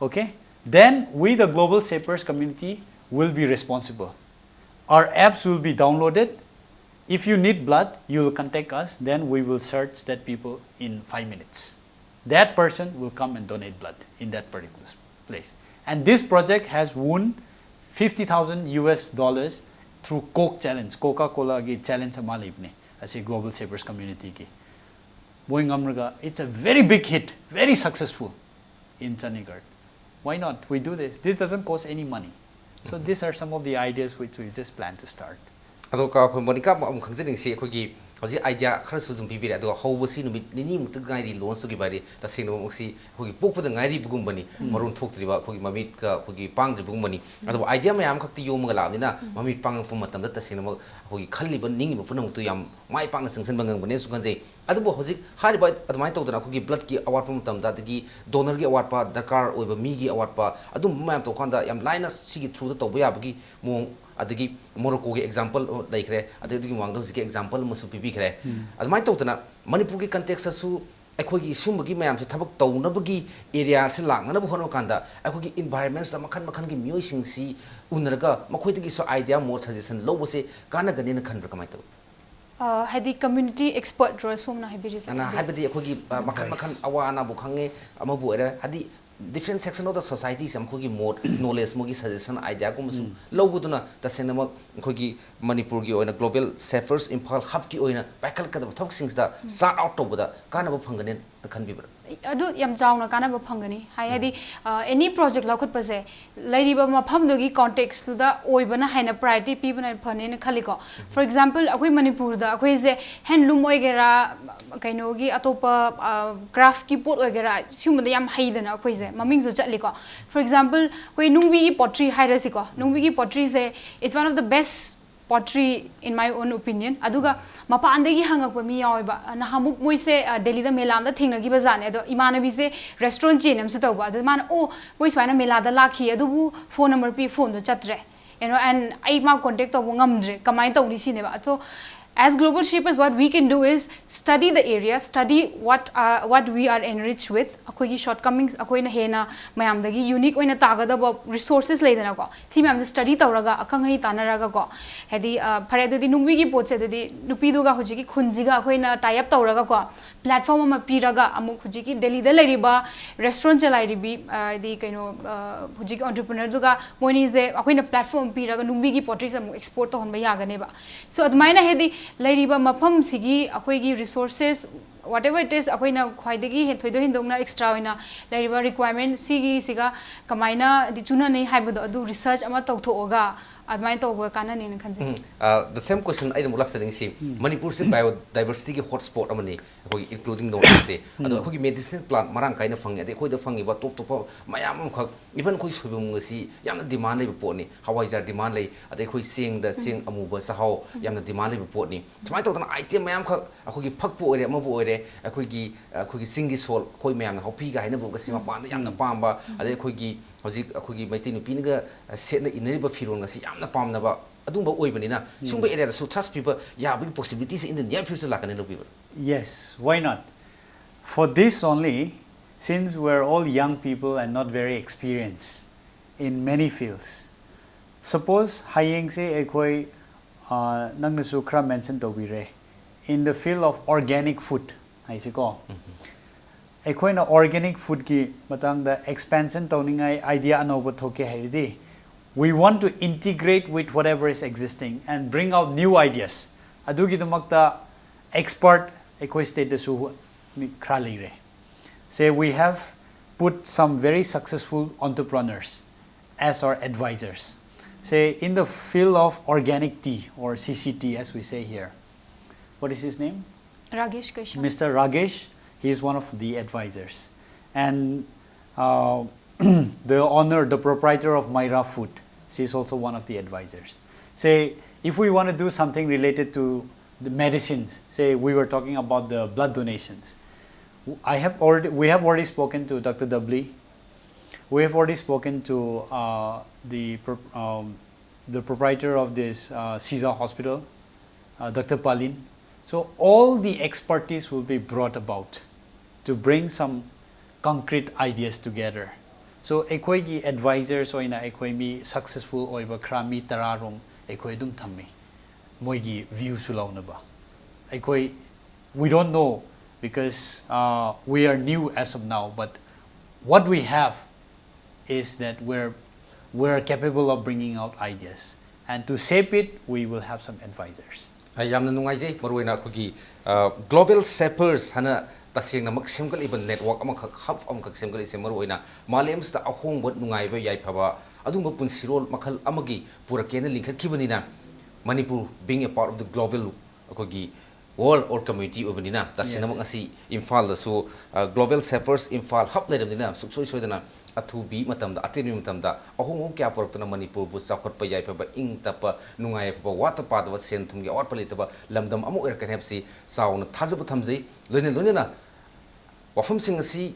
Okay? Then we, the Global Shapers community, will be responsible. Our apps will be downloaded. If you need blood, you will contact us, then we will search that people in five minutes. That person will come and donate blood in that particular place. And this project has won fifty thousand U S dollars through Coke Challenge, Coca-Cola ꯒꯤ challenge ꯑꯃ ꯂꯩꯕꯅꯦ, ꯑꯁꯤ Global Savers Community ꯒꯤ꯫ ꯃꯣꯏ ꯉꯝꯔꯒ, it's a very big hit, very successful in Chandigarh. Why not? We do this. This doesn't cost any money. So these are some of the ideas which we just plan to start. ꯑꯗꯣ ꯀꯥ, ꯑꯩꯈꯣꯏ Monica ꯑꯃꯨꯛ ꯈꯪꯖꯅꯤꯡꯁꯤ, ꯑꯩꯈꯣꯏꯒꯤ ꯍꯧꯖꯤꯛ idea ꯈꯔꯁꯨ ꯑꯗꯨꯝ ꯄꯤꯕꯤꯔꯦ, ꯑꯗꯨꯒ ꯍꯧꯕꯁꯤ ꯅꯨꯃꯤꯠ ꯅꯤꯅꯤꯃꯨꯛꯇ ꯉꯥꯏꯔꯤ launch ꯇꯧꯈꯤꯕ ꯍꯥꯏꯗꯤ, ꯇꯁꯦꯡꯅꯃꯛꯁꯤ ꯑꯩꯈꯣꯏꯒꯤ ꯄꯣꯛꯄꯗ ꯉꯥꯏꯔꯤꯕꯒꯨꯝꯕꯅꯤ, ꯃꯔꯣꯟ ꯊꯣꯛꯇ꯭ꯔꯤꯕ ꯑꯩꯈꯣꯏꯒꯤ ꯃꯃꯤꯠꯀ ꯑꯩꯈꯣꯏꯒꯤ ꯄꯥꯡꯗ꯭ꯔꯤꯕꯒꯨꯝꯕꯅꯤ꯫ ꯑꯗꯨꯕꯨ idea ꯃꯌꯥꯝ ꯈꯛꯇꯤ ꯌꯣꯝꯃꯒ ꯂꯥꯛꯑꯕꯅꯤꯅ ꯃꯃꯤꯠ ꯄꯥꯡꯉꯛꯄ ꯃꯇꯝꯗ ꯇꯁꯦꯡꯅꯃꯛ ꯑꯩꯈꯣꯏꯒꯤ ꯈꯜꯂꯤꯕ ꯅꯤꯡꯉꯤꯕ ꯄꯨꯝꯅꯃꯛꯇꯨ ꯌꯥꯝ ꯃꯥꯏ ꯄꯥꯛꯅ ꯆꯪꯁꯤꯟꯕ ꯉꯝꯒꯅꯤꯁꯨ ꯈꯟꯖꯩ꯫ ꯑꯗꯨꯕꯨ ꯍꯧꯖꯤꯛ ꯍꯥꯏꯔꯤꯕ ꯑꯗꯨꯃꯥꯏꯅ ꯇꯧꯗꯅ ꯑꯩꯈꯣꯏꯒꯤ blood ꯀꯤ ꯑꯋꯥꯠꯄ ꯃꯇꯝꯗ, ꯑꯗꯒꯤ donor ꯒꯤ ꯑꯋꯥꯠꯄ, ꯗꯔꯀꯥꯔ ꯑꯣꯏꯕ ꯃꯤꯒꯤ ꯑꯋꯥꯠꯄ, ꯑꯗꯨꯝꯕ ꯃꯌꯥꯝ ꯇꯧꯕ ꯀꯥꯟꯗ ꯌꯥꯝ ꯂꯥꯏꯅ ꯁꯤꯒꯤ through ꯗ ꯇꯧꯕ ꯌꯥꯕꯒꯤ ꯃꯑꯣꯡ, ꯑꯗꯒꯤ Morocco ꯒꯤ example ꯂꯩꯈ꯭ꯔꯦ, ꯑꯗꯩ ꯑꯗꯨꯒꯤ ꯃꯃꯥꯡꯗ ꯍꯧꯖꯤꯛꯀꯤ example ꯑꯃꯁꯨ ꯄꯤꯕꯤꯈ꯭ꯔꯦ꯫ ꯑꯗꯨꯃꯥꯏꯅ ꯇꯧꯗꯅ ꯃꯅꯤꯄꯨꯔꯒꯤ context ꯇꯁꯨ ꯑꯩꯈꯣꯏꯒꯤ ꯁꯤꯒꯨꯝꯕꯒꯤ ꯃꯌꯥꯝꯁꯦ ꯊꯕꯛ ꯇꯧꯅꯕꯒꯤ area ꯁꯦ ꯂꯥꯛꯅꯅꯕ ꯍꯣꯠꯅꯕ ꯀꯥꯟꯗ ꯑꯩꯈꯣꯏꯒꯤ environment ꯇ ꯃꯈꯜ ꯃꯈꯜꯒꯤ ꯃꯤꯑꯣꯏꯁꯤꯡꯁꯤ ꯎꯅꯔꯒ ꯃꯈꯣꯏꯗꯒꯤꯁꯨ idea, ꯃꯣꯠ, suggestion ꯂꯧꯕꯁꯦ ꯀꯥꯟꯅꯒꯅꯤꯅ ꯈꯟꯕ꯭ꯔꯥ, ꯀꯃꯥꯏꯅ ꯇꯧꯏ? ꯑ, ꯍꯥꯏꯗꯤ community expert ꯔꯣ ꯁꯣꯝꯅ ꯍꯥꯏꯕꯤꯔꯤꯁꯦ? ꯑꯅ ꯍꯥꯏꯕꯗꯤ ꯑꯩꯈꯣꯏꯒꯤ, ꯑ, ꯃꯈꯜ ꯃꯈꯜ ꯑꯋꯥ ꯑꯅꯥꯕꯨ ꯈꯪꯉꯦ, ꯑꯃꯕꯨ ꯑꯣꯏꯔꯦ, ꯍꯥꯏꯗꯤ different section of the society ꯁꯦ ꯃꯈꯣꯏꯒꯤ ꯃꯣꯠ, knowledge, ꯃꯈꯣꯏꯒꯤ suggestion, idea ꯒꯨꯝꯕꯁꯨ ꯂꯧꯕꯗꯨꯅ ꯇꯁꯦꯡꯅꯃꯛ ꯑꯩꯈꯣꯏꯒꯤ ꯃꯅꯤꯄꯨꯔꯒꯤ ꯑꯣꯏꯅ Global Savers Imphal Hub ꯀꯤ ꯑꯣꯏꯅ ꯄꯥꯏꯈꯠꯀꯗꯕ ꯊꯕꯛꯁꯤꯡꯁꯤꯗ chart out ꯇꯧꯕꯗ ꯀꯥꯟꯅꯕ ꯐꯪꯒꯅꯤꯅ ꯈꯟꯕꯤꯕ꯭ꯔꯥ? ꯑꯗꯨ ꯌꯥꯝ ꯆꯥꯎꯅ ꯀꯥꯟꯅꯕ ꯐꯪꯒꯅꯤ꯫ ꯍꯥꯏ-, ꯍꯥꯏꯗꯤ, ꯑ, any project ꯂꯧꯈꯠꯄꯁꯦ ꯂꯩꯔꯤꯕ ꯃꯐꯝꯗꯨꯒꯤ context ꯇꯨꯗ ꯑꯣꯏꯕꯅ ꯍꯦꯟꯅ priority ꯄꯤꯕꯅ ꯐꯅꯦꯅ ꯈꯜꯂꯤꯀꯣ꯫ For example, ꯑꯩꯈꯣꯏ ꯃꯅꯤꯄꯨꯔꯗ ꯑꯩꯈꯣꯏꯁꯦ handloom ꯑꯣꯏꯒꯦꯔꯥ, ꯀꯩꯅꯣꯒꯤ ꯑꯇꯣꯞꯄ, ꯑ, craft ꯀꯤ ꯄꯣꯠ ꯑꯣꯏꯒꯦꯔꯥ, ꯁꯤꯒꯨꯝꯕꯗ ꯌꯥꯝ ꯍꯩꯗꯅ ꯑꯩꯈꯣꯏꯁꯦ, ꯃꯃꯤꯡꯁꯨ ꯆꯠꯂꯤꯀꯣ꯫ For example, ꯑꯩꯈꯣꯏ ꯅꯨꯡꯕꯤꯒꯤ pottery ꯍꯥꯏꯔꯁꯤꯀꯣ, ꯅꯨꯡꯕꯤꯒꯤ pottery say, it's one of the best pottery in my own opinion. ꯑꯗꯨꯒ ꯃꯄꯥꯟꯗꯒꯤ ꯍꯪꯉꯛꯄ ꯃꯤ ꯌꯥꯎꯋꯦꯕ꯫ ꯅꯍꯥꯟꯃꯨꯛ ꯃꯣꯏꯁꯦ, ꯑ, ꯗꯦꯜꯂꯤꯗ ꯃꯦꯂꯥ ꯑꯃꯗ ꯊꯦꯡꯅꯈꯤꯕ ꯖꯥꯠꯅꯦ꯫ ꯑꯗꯣ ꯏꯃꯥꯟꯅꯕꯤꯁꯦ restaurant chain ꯑꯃꯁꯨ ꯇꯧꯕ꯫ ꯑꯗꯨ ꯃꯥꯅ, "ꯑꯣ, ꯃꯣꯏ ꯁꯨꯃꯥꯏꯅ ꯃꯦꯂꯥꯗ ꯂꯥꯛꯈꯤ, ꯑꯗꯨꯕꯨ phone number ꯄꯤ, phone ꯗꯣ ꯆꯠꯇ꯭ꯔꯦ꯫ You know, and ꯑꯩ ꯃꯥ contact ꯇꯧꯕ ꯉꯝꯗ꯭ꯔꯦ, ꯀꯃꯥꯏꯅ ꯇꯧꯅꯤ?" ꯁꯤꯅꯦꯕ꯫ ꯑꯗꯣ As global shapers, what we can do is study the area, study what uh, what we are enriched with. ꯑꯩꯈꯣꯏꯒꯤ shortcomings, ꯑꯩꯈꯣꯏꯅ ꯍꯦꯟꯅ ꯃꯌꯥꯝꯗꯒꯤ unique ꯑꯣꯏꯅ ꯇꯥꯒꯗꯕ resources ꯂꯩꯗꯅꯀꯣ, ꯁꯤ ꯃꯌꯥꯝꯁꯦ study ꯇꯧꯔꯒ, ꯑꯈꯪ ꯑꯍꯩ ꯇꯥꯟꯅꯔꯒꯀꯣ, ꯍꯥꯏꯗꯤ ꯐꯔꯦ, ꯑꯗꯨꯗꯤ ꯅꯨꯡꯕꯤꯒꯤ ꯄꯣꯠꯁꯦ, ꯑꯗꯨꯗꯤ ꯅꯨꯄꯤꯗꯨꯒ ꯍꯧꯖꯤꯛꯀꯤ ꯈꯨꯟꯁꯤꯒ ꯑꯩꯈꯣꯏꯅ tie up ꯇꯧꯔꯒꯀꯣ, platform ꯑꯃ ꯄꯤꯔꯒ, ꯑꯃꯨꯛ ꯍꯧꯖꯤꯛꯀꯤ ꯗꯦꯜꯂꯤꯗ ꯂꯩꯔꯤꯕ restaurant ꯆꯂꯥꯏꯔꯤꯕꯤ, ꯍꯥꯏꯗꯤ ꯀꯩꯅꯣ, ꯍꯧꯖꯤꯛꯀꯤ entrepreneurꯗꯨꯒ ꯃꯣꯏꯅꯤꯁꯦ ꯑꯩꯈꯣꯏꯅ platform ꯄꯤꯔꯒ ꯅꯨꯡꯕꯤꯒꯤ potteryꯁꯦ ꯑꯃꯨꯛ export ꯇꯧꯍꯟꯕ ꯌꯥꯒꯅꯦꯕ꯫ So ꯑꯗꯨꯃꯥꯏꯅ ꯍꯥꯏꯗꯤ ꯂꯩꯔꯤꯕ ꯃꯐꯝꯁꯤꯒꯤ ꯑꯩꯈꯣꯏꯒꯤ resources, whatever it is, ꯑꯩꯈꯣꯏꯅ ꯈ꯭ꯋꯥꯏꯗꯒꯤ ꯍꯦꯟ-, ꯊꯣꯏꯗꯣꯛ ꯍꯦꯟꯗꯣꯛꯅ extra ꯑꯣꯏꯅ ꯂꯩꯔꯤꯕ requirement ꯁꯤꯒꯤꯁꯤꯒ ꯀꯃꯥꯏꯅ ꯍꯥꯏꯗꯤ ꯆꯨꯅꯅꯩ ꯍꯥꯏꯕꯗꯣ, ꯑꯗꯨ research ꯑꯃ ꯇꯧꯊꯣꯛꯑꯒ ꯑꯗꯨꯃꯥꯏꯅ ꯇꯧꯕ ꯀꯥꯟꯅꯅꯤꯅ ꯈꯟꯖꯩ꯫ ꯎꯝ, ꯑ, the same question ꯑꯩꯅ ꯑꯃꯨꯛ ꯂꯥꯛꯆꯅꯤꯡꯉꯤꯁꯤ, ꯃꯅꯤꯄꯨꯔꯁꯦ biodiversityꯒꯤ hotspot ꯑꯃꯅꯤ, ꯑꯩꯈꯣꯏꯒꯤ including North Eastꯁꯦ꯫ ꯑꯗꯣ ꯑꯩꯈꯣꯏꯒꯤ medicinal plant ꯃꯔꯥꯡ ꯀꯥꯏꯅ ꯐꯪꯉꯤ, ꯑꯗꯩ ꯑꯩꯈꯣꯏꯗ ꯐꯪꯉꯤꯕ ꯇꯣꯞ ꯇꯣꯞꯄ ꯃꯌꯥꯝ ꯑꯃꯈꯛ, even ꯑꯩꯈꯣꯏ ꯁꯣꯏꯕꯨꯝ ꯑꯁꯤ ꯌꯥꯝꯅ demand ꯂꯩꯕ ꯄꯣꯠꯅꯤ, ꯍꯋꯥꯏꯖꯥꯔ demand ꯂꯩ, ꯑꯗꯩ ꯑꯩꯈꯣꯏ ꯆꯦꯡꯗ, ꯆꯦꯡ ꯑꯃꯨꯕ ꯆꯥꯛꯍꯥꯎ ꯌꯥꯝꯅ demand ꯂꯩꯕ ꯄꯣꯠꯅꯤ꯫ ꯁꯨꯃꯥꯏꯅ ꯇꯧꯗꯅ item ꯃꯌꯥꯝꯈꯛ, ꯑꯩꯈꯣꯏꯒꯤ ꯐꯛꯄꯨ ꯑꯣꯏꯔꯦ, ꯑꯃꯕꯨ ꯑꯣꯏꯔꯦ, ꯑꯩꯈꯣꯏꯒꯤ, ꯑꯩꯈꯣꯏꯒꯤ ꯆꯤꯡꯒꯤ ꯁꯣꯜ, ꯑꯩꯈꯣꯏ ꯃꯌꯥꯝꯅ ꯍꯣꯄꯤꯒ ꯍꯥꯏꯅꯕꯒꯁꯤ ꯃꯄꯥꯟꯗ ꯌꯥꯝꯅ ꯄꯥꯝꯕ, ꯑꯗꯩ ꯑꯩꯈꯣꯏꯒꯤ ꯍꯧꯖꯤꯛ ꯑꯩꯈꯣꯏꯒꯤ ꯃꯩꯇꯩ ꯅꯨꯄꯤꯅꯒ ꯁꯦꯠꯅ ꯏꯟꯅꯔꯤꯕ ꯐꯤꯔꯣꯜ ꯑꯁꯤ ꯌꯥꯝꯅ ꯄꯥꯝꯅꯕ ꯑꯗꯨꯒꯨꯝꯕ ꯑꯣꯏꯕꯅꯤꯅ, ꯁꯤꯒꯨꯝꯕ areaꯗ ꯁꯨ thrust ꯄꯤꯕ ꯌꯥꯕꯒꯤ possibilityꯁꯦ in the near future ꯂꯥꯛꯀꯅꯤ ꯂꯧꯕꯤꯕ? Yes, why not? For this only, since we're all young people and not very experienced in many fields, suppose ꯍꯌꯦꯡꯁꯦ ꯑꯩꯈꯣꯏ, ꯑ, ꯅꯪꯅꯁꯨ ꯈꯔ mention ꯇꯧꯕꯤꯔꯦ, in the field of organic food ꯍꯥꯏꯁꯤꯀꯣ, ꯑꯩꯈꯣꯏꯅ organic foodꯀꯤ ꯃꯇꯥꯡꯗ expansion ꯇꯧꯅꯤꯡꯉꯥꯏ idea ꯑꯅꯧꯕ ꯊꯣꯛꯀꯦ ꯍꯥꯏꯔꯗꯤ, we want to integrate with whatever is existing and bring out new ideas. ꯑꯗꯨꯒꯤꯗꯃꯛꯇ expert ꯑꯩꯈꯣꯏ stateꯇꯁꯨ ꯃꯤ ꯈꯔ ꯂꯩꯔꯦ꯫ Say we have put some very successful entrepreneurs as our advisors. Say in the field of organic tea or C C T as we say here. What is his name? Ragesh Keshap. Mister Ragesh, he is one of the advisors. And uh, the owner, the proprietor of Myra Food, she is also one of the advisors. Say, if we want to do something related to the medicines, say we were talking about the blood donations. I have already, we have already spoken to Doctor Dubbley. We have already spoken to uh, the, pro- um, the proprietor of this uh, Caesar Hospital. Uh, Doctor Palin, so all the expertise will be brought about to bring some concrete ideas together. So ꯑꯩꯈꯣꯏꯒꯤ advisors ꯑꯣꯏꯅ ꯑꯩꯈꯣꯏ ꯃꯤ successful ꯑꯣꯏꯕ ꯈꯔ ꯃꯤ ꯇꯔꯥꯔꯣꯝ ꯑꯩꯈꯣꯏ ꯑꯗꯨꯝ ꯊꯝꯃꯤ, ꯃꯣꯏꯒꯤ viewꯁꯨ ꯂꯧꯅꯕ꯫ ꯑꯩꯈꯣꯏ, we don't know because uh, we are new as of now, but what we have is that we're, we're capable of bringing out ideas. And to shape it, we will have some advisors. ꯑꯩ ꯌꯥꯝꯅ ꯅꯨꯡꯉꯥꯏꯖꯩ꯫ ꯃꯔꯨꯑꯣꯏꯅ ꯑꯩꯈꯣꯏꯒꯤ Global Shapers ꯍꯥꯏꯅ ꯇꯁꯦꯡꯅꯃꯛ ꯁꯦꯝꯒꯠꯂꯤꯕ network ꯑꯃꯈꯛ, hub ꯑꯃꯈꯛ ꯁꯦꯝꯒꯠꯂꯤꯁꯦ ꯃꯔꯨꯑꯣꯏꯅ ꯃꯥꯂꯦꯝꯁꯤꯗ ꯑꯍꯣꯡꯕ, ꯅꯨꯡꯉꯥꯏꯕ, ꯌꯥꯏꯐꯕ, ꯑꯗꯨꯒꯨꯝꯕ ꯄꯨꯟꯁꯤꯔꯣꯜ ꯃꯈꯜ ꯑꯃꯒꯤ ꯄꯨꯔꯛꯀꯦꯅ ꯂꯤꯡꯈꯠꯈꯤꯕꯅꯤꯅ, Manipur being a part of the global, ꯑꯩꯈꯣꯏꯒꯤ world or community ꯑꯣꯏꯕꯅꯤꯅ, ꯇꯁꯦꯡꯅꯃꯛ Yes. ꯉꯁꯤ ꯏꯝꯐꯥꯜꯗꯁꯨ Global Shapers ꯏꯝꯐꯥꯜ hub ꯂꯩꯔꯕꯅꯤꯅ, ꯁꯨꯡꯁꯣꯏ ꯁꯣꯏꯗꯅ ꯑꯊꯨꯕꯤ ꯃꯇꯝꯗ, ꯑꯇꯦꯟꯕ ꯃꯇꯝꯗ ꯑꯍꯣꯡꯕ ꯀꯌꯥ ꯄꯨꯔꯛꯇꯨꯅ ꯃꯅꯤꯄꯨꯔꯕꯨ ꯆꯥꯎꯈꯠꯄ ꯌꯥꯏꯐꯕ, ꯏꯪ ꯇꯞꯄ, ꯅꯨꯡꯉꯥꯏ ꯌꯥꯏꯐꯕ, ꯋꯥꯠꯇ ꯄꯥꯗꯕ, ꯁꯦꯟ ꯊꯨꯝꯒꯤ ꯑꯋꯥꯠꯄ ꯂꯩꯇꯕ ꯂꯝꯗꯝ ꯑꯃ ꯑꯣꯏꯔꯛꯀꯅꯤ ꯍꯥꯏꯕꯁꯤ ꯆꯥꯎꯅ ꯊꯥꯖꯕ ꯊꯝꯖꯩ꯫ ꯂꯣꯏꯅ ꯂꯣꯏꯅꯅ ꯋꯥꯐꯝꯁꯤꯡ ꯑꯁꯤ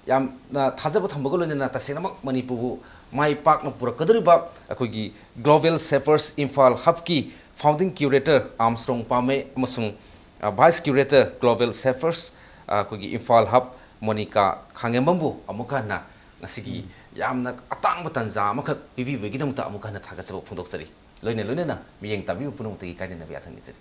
ꯌꯥꯝꯅ ꯊꯥꯖꯕ ꯊꯝꯕꯒ ꯂꯣꯏꯅꯅ ꯇꯁꯦꯡꯅꯃꯛ ꯃꯅꯤꯄꯨꯔꯕꯨ ꯃꯥꯏ ꯄꯥꯛꯅ ꯄꯨꯔꯛꯀꯗꯧꯔꯤꯕ ꯑꯩꯈꯣꯏꯒꯤ Global Shapers Imphal hubꯀꯤ founding curator ꯑꯥꯝꯁ꯭ꯇ꯭ꯔꯣꯡ ꯄꯥꯃꯦ ꯑꯃꯁꯨꯡ, ꯑ, vice curator Global Shapers, ꯑ, ꯑꯩꯈꯣꯏꯒꯤ ꯏꯝꯐꯥꯜ hub ꯃꯣꯅꯤꯀꯥ ꯈꯥꯉꯦꯝꯕꯝꯕꯨ ꯑꯃꯨꯛꯀ ꯍꯟꯅ ꯉꯁꯤꯒꯤ ꯌꯥꯝꯅ ꯑꯇꯥꯡꯕ ꯇꯥꯟꯖꯥ ꯑꯃꯈꯛ ꯄꯤꯕꯤꯕꯒꯤꯗꯃꯛꯇ ꯑꯃꯨꯛꯀ ꯍꯟꯅ ꯊꯥꯒꯠꯆꯕ ꯐꯣꯡꯗꯣꯛꯆꯔꯤ꯫ ꯂꯣꯏꯅ ꯂꯣꯏꯅꯅ ꯃꯤꯠꯌꯦꯡ ꯇꯥꯕꯤꯕ ꯄꯨꯝꯅꯃꯛꯇꯒꯤ ꯀꯥꯏꯅꯅꯕ ꯌꯥꯊꯪ ꯅꯤꯖꯔꯤ꯫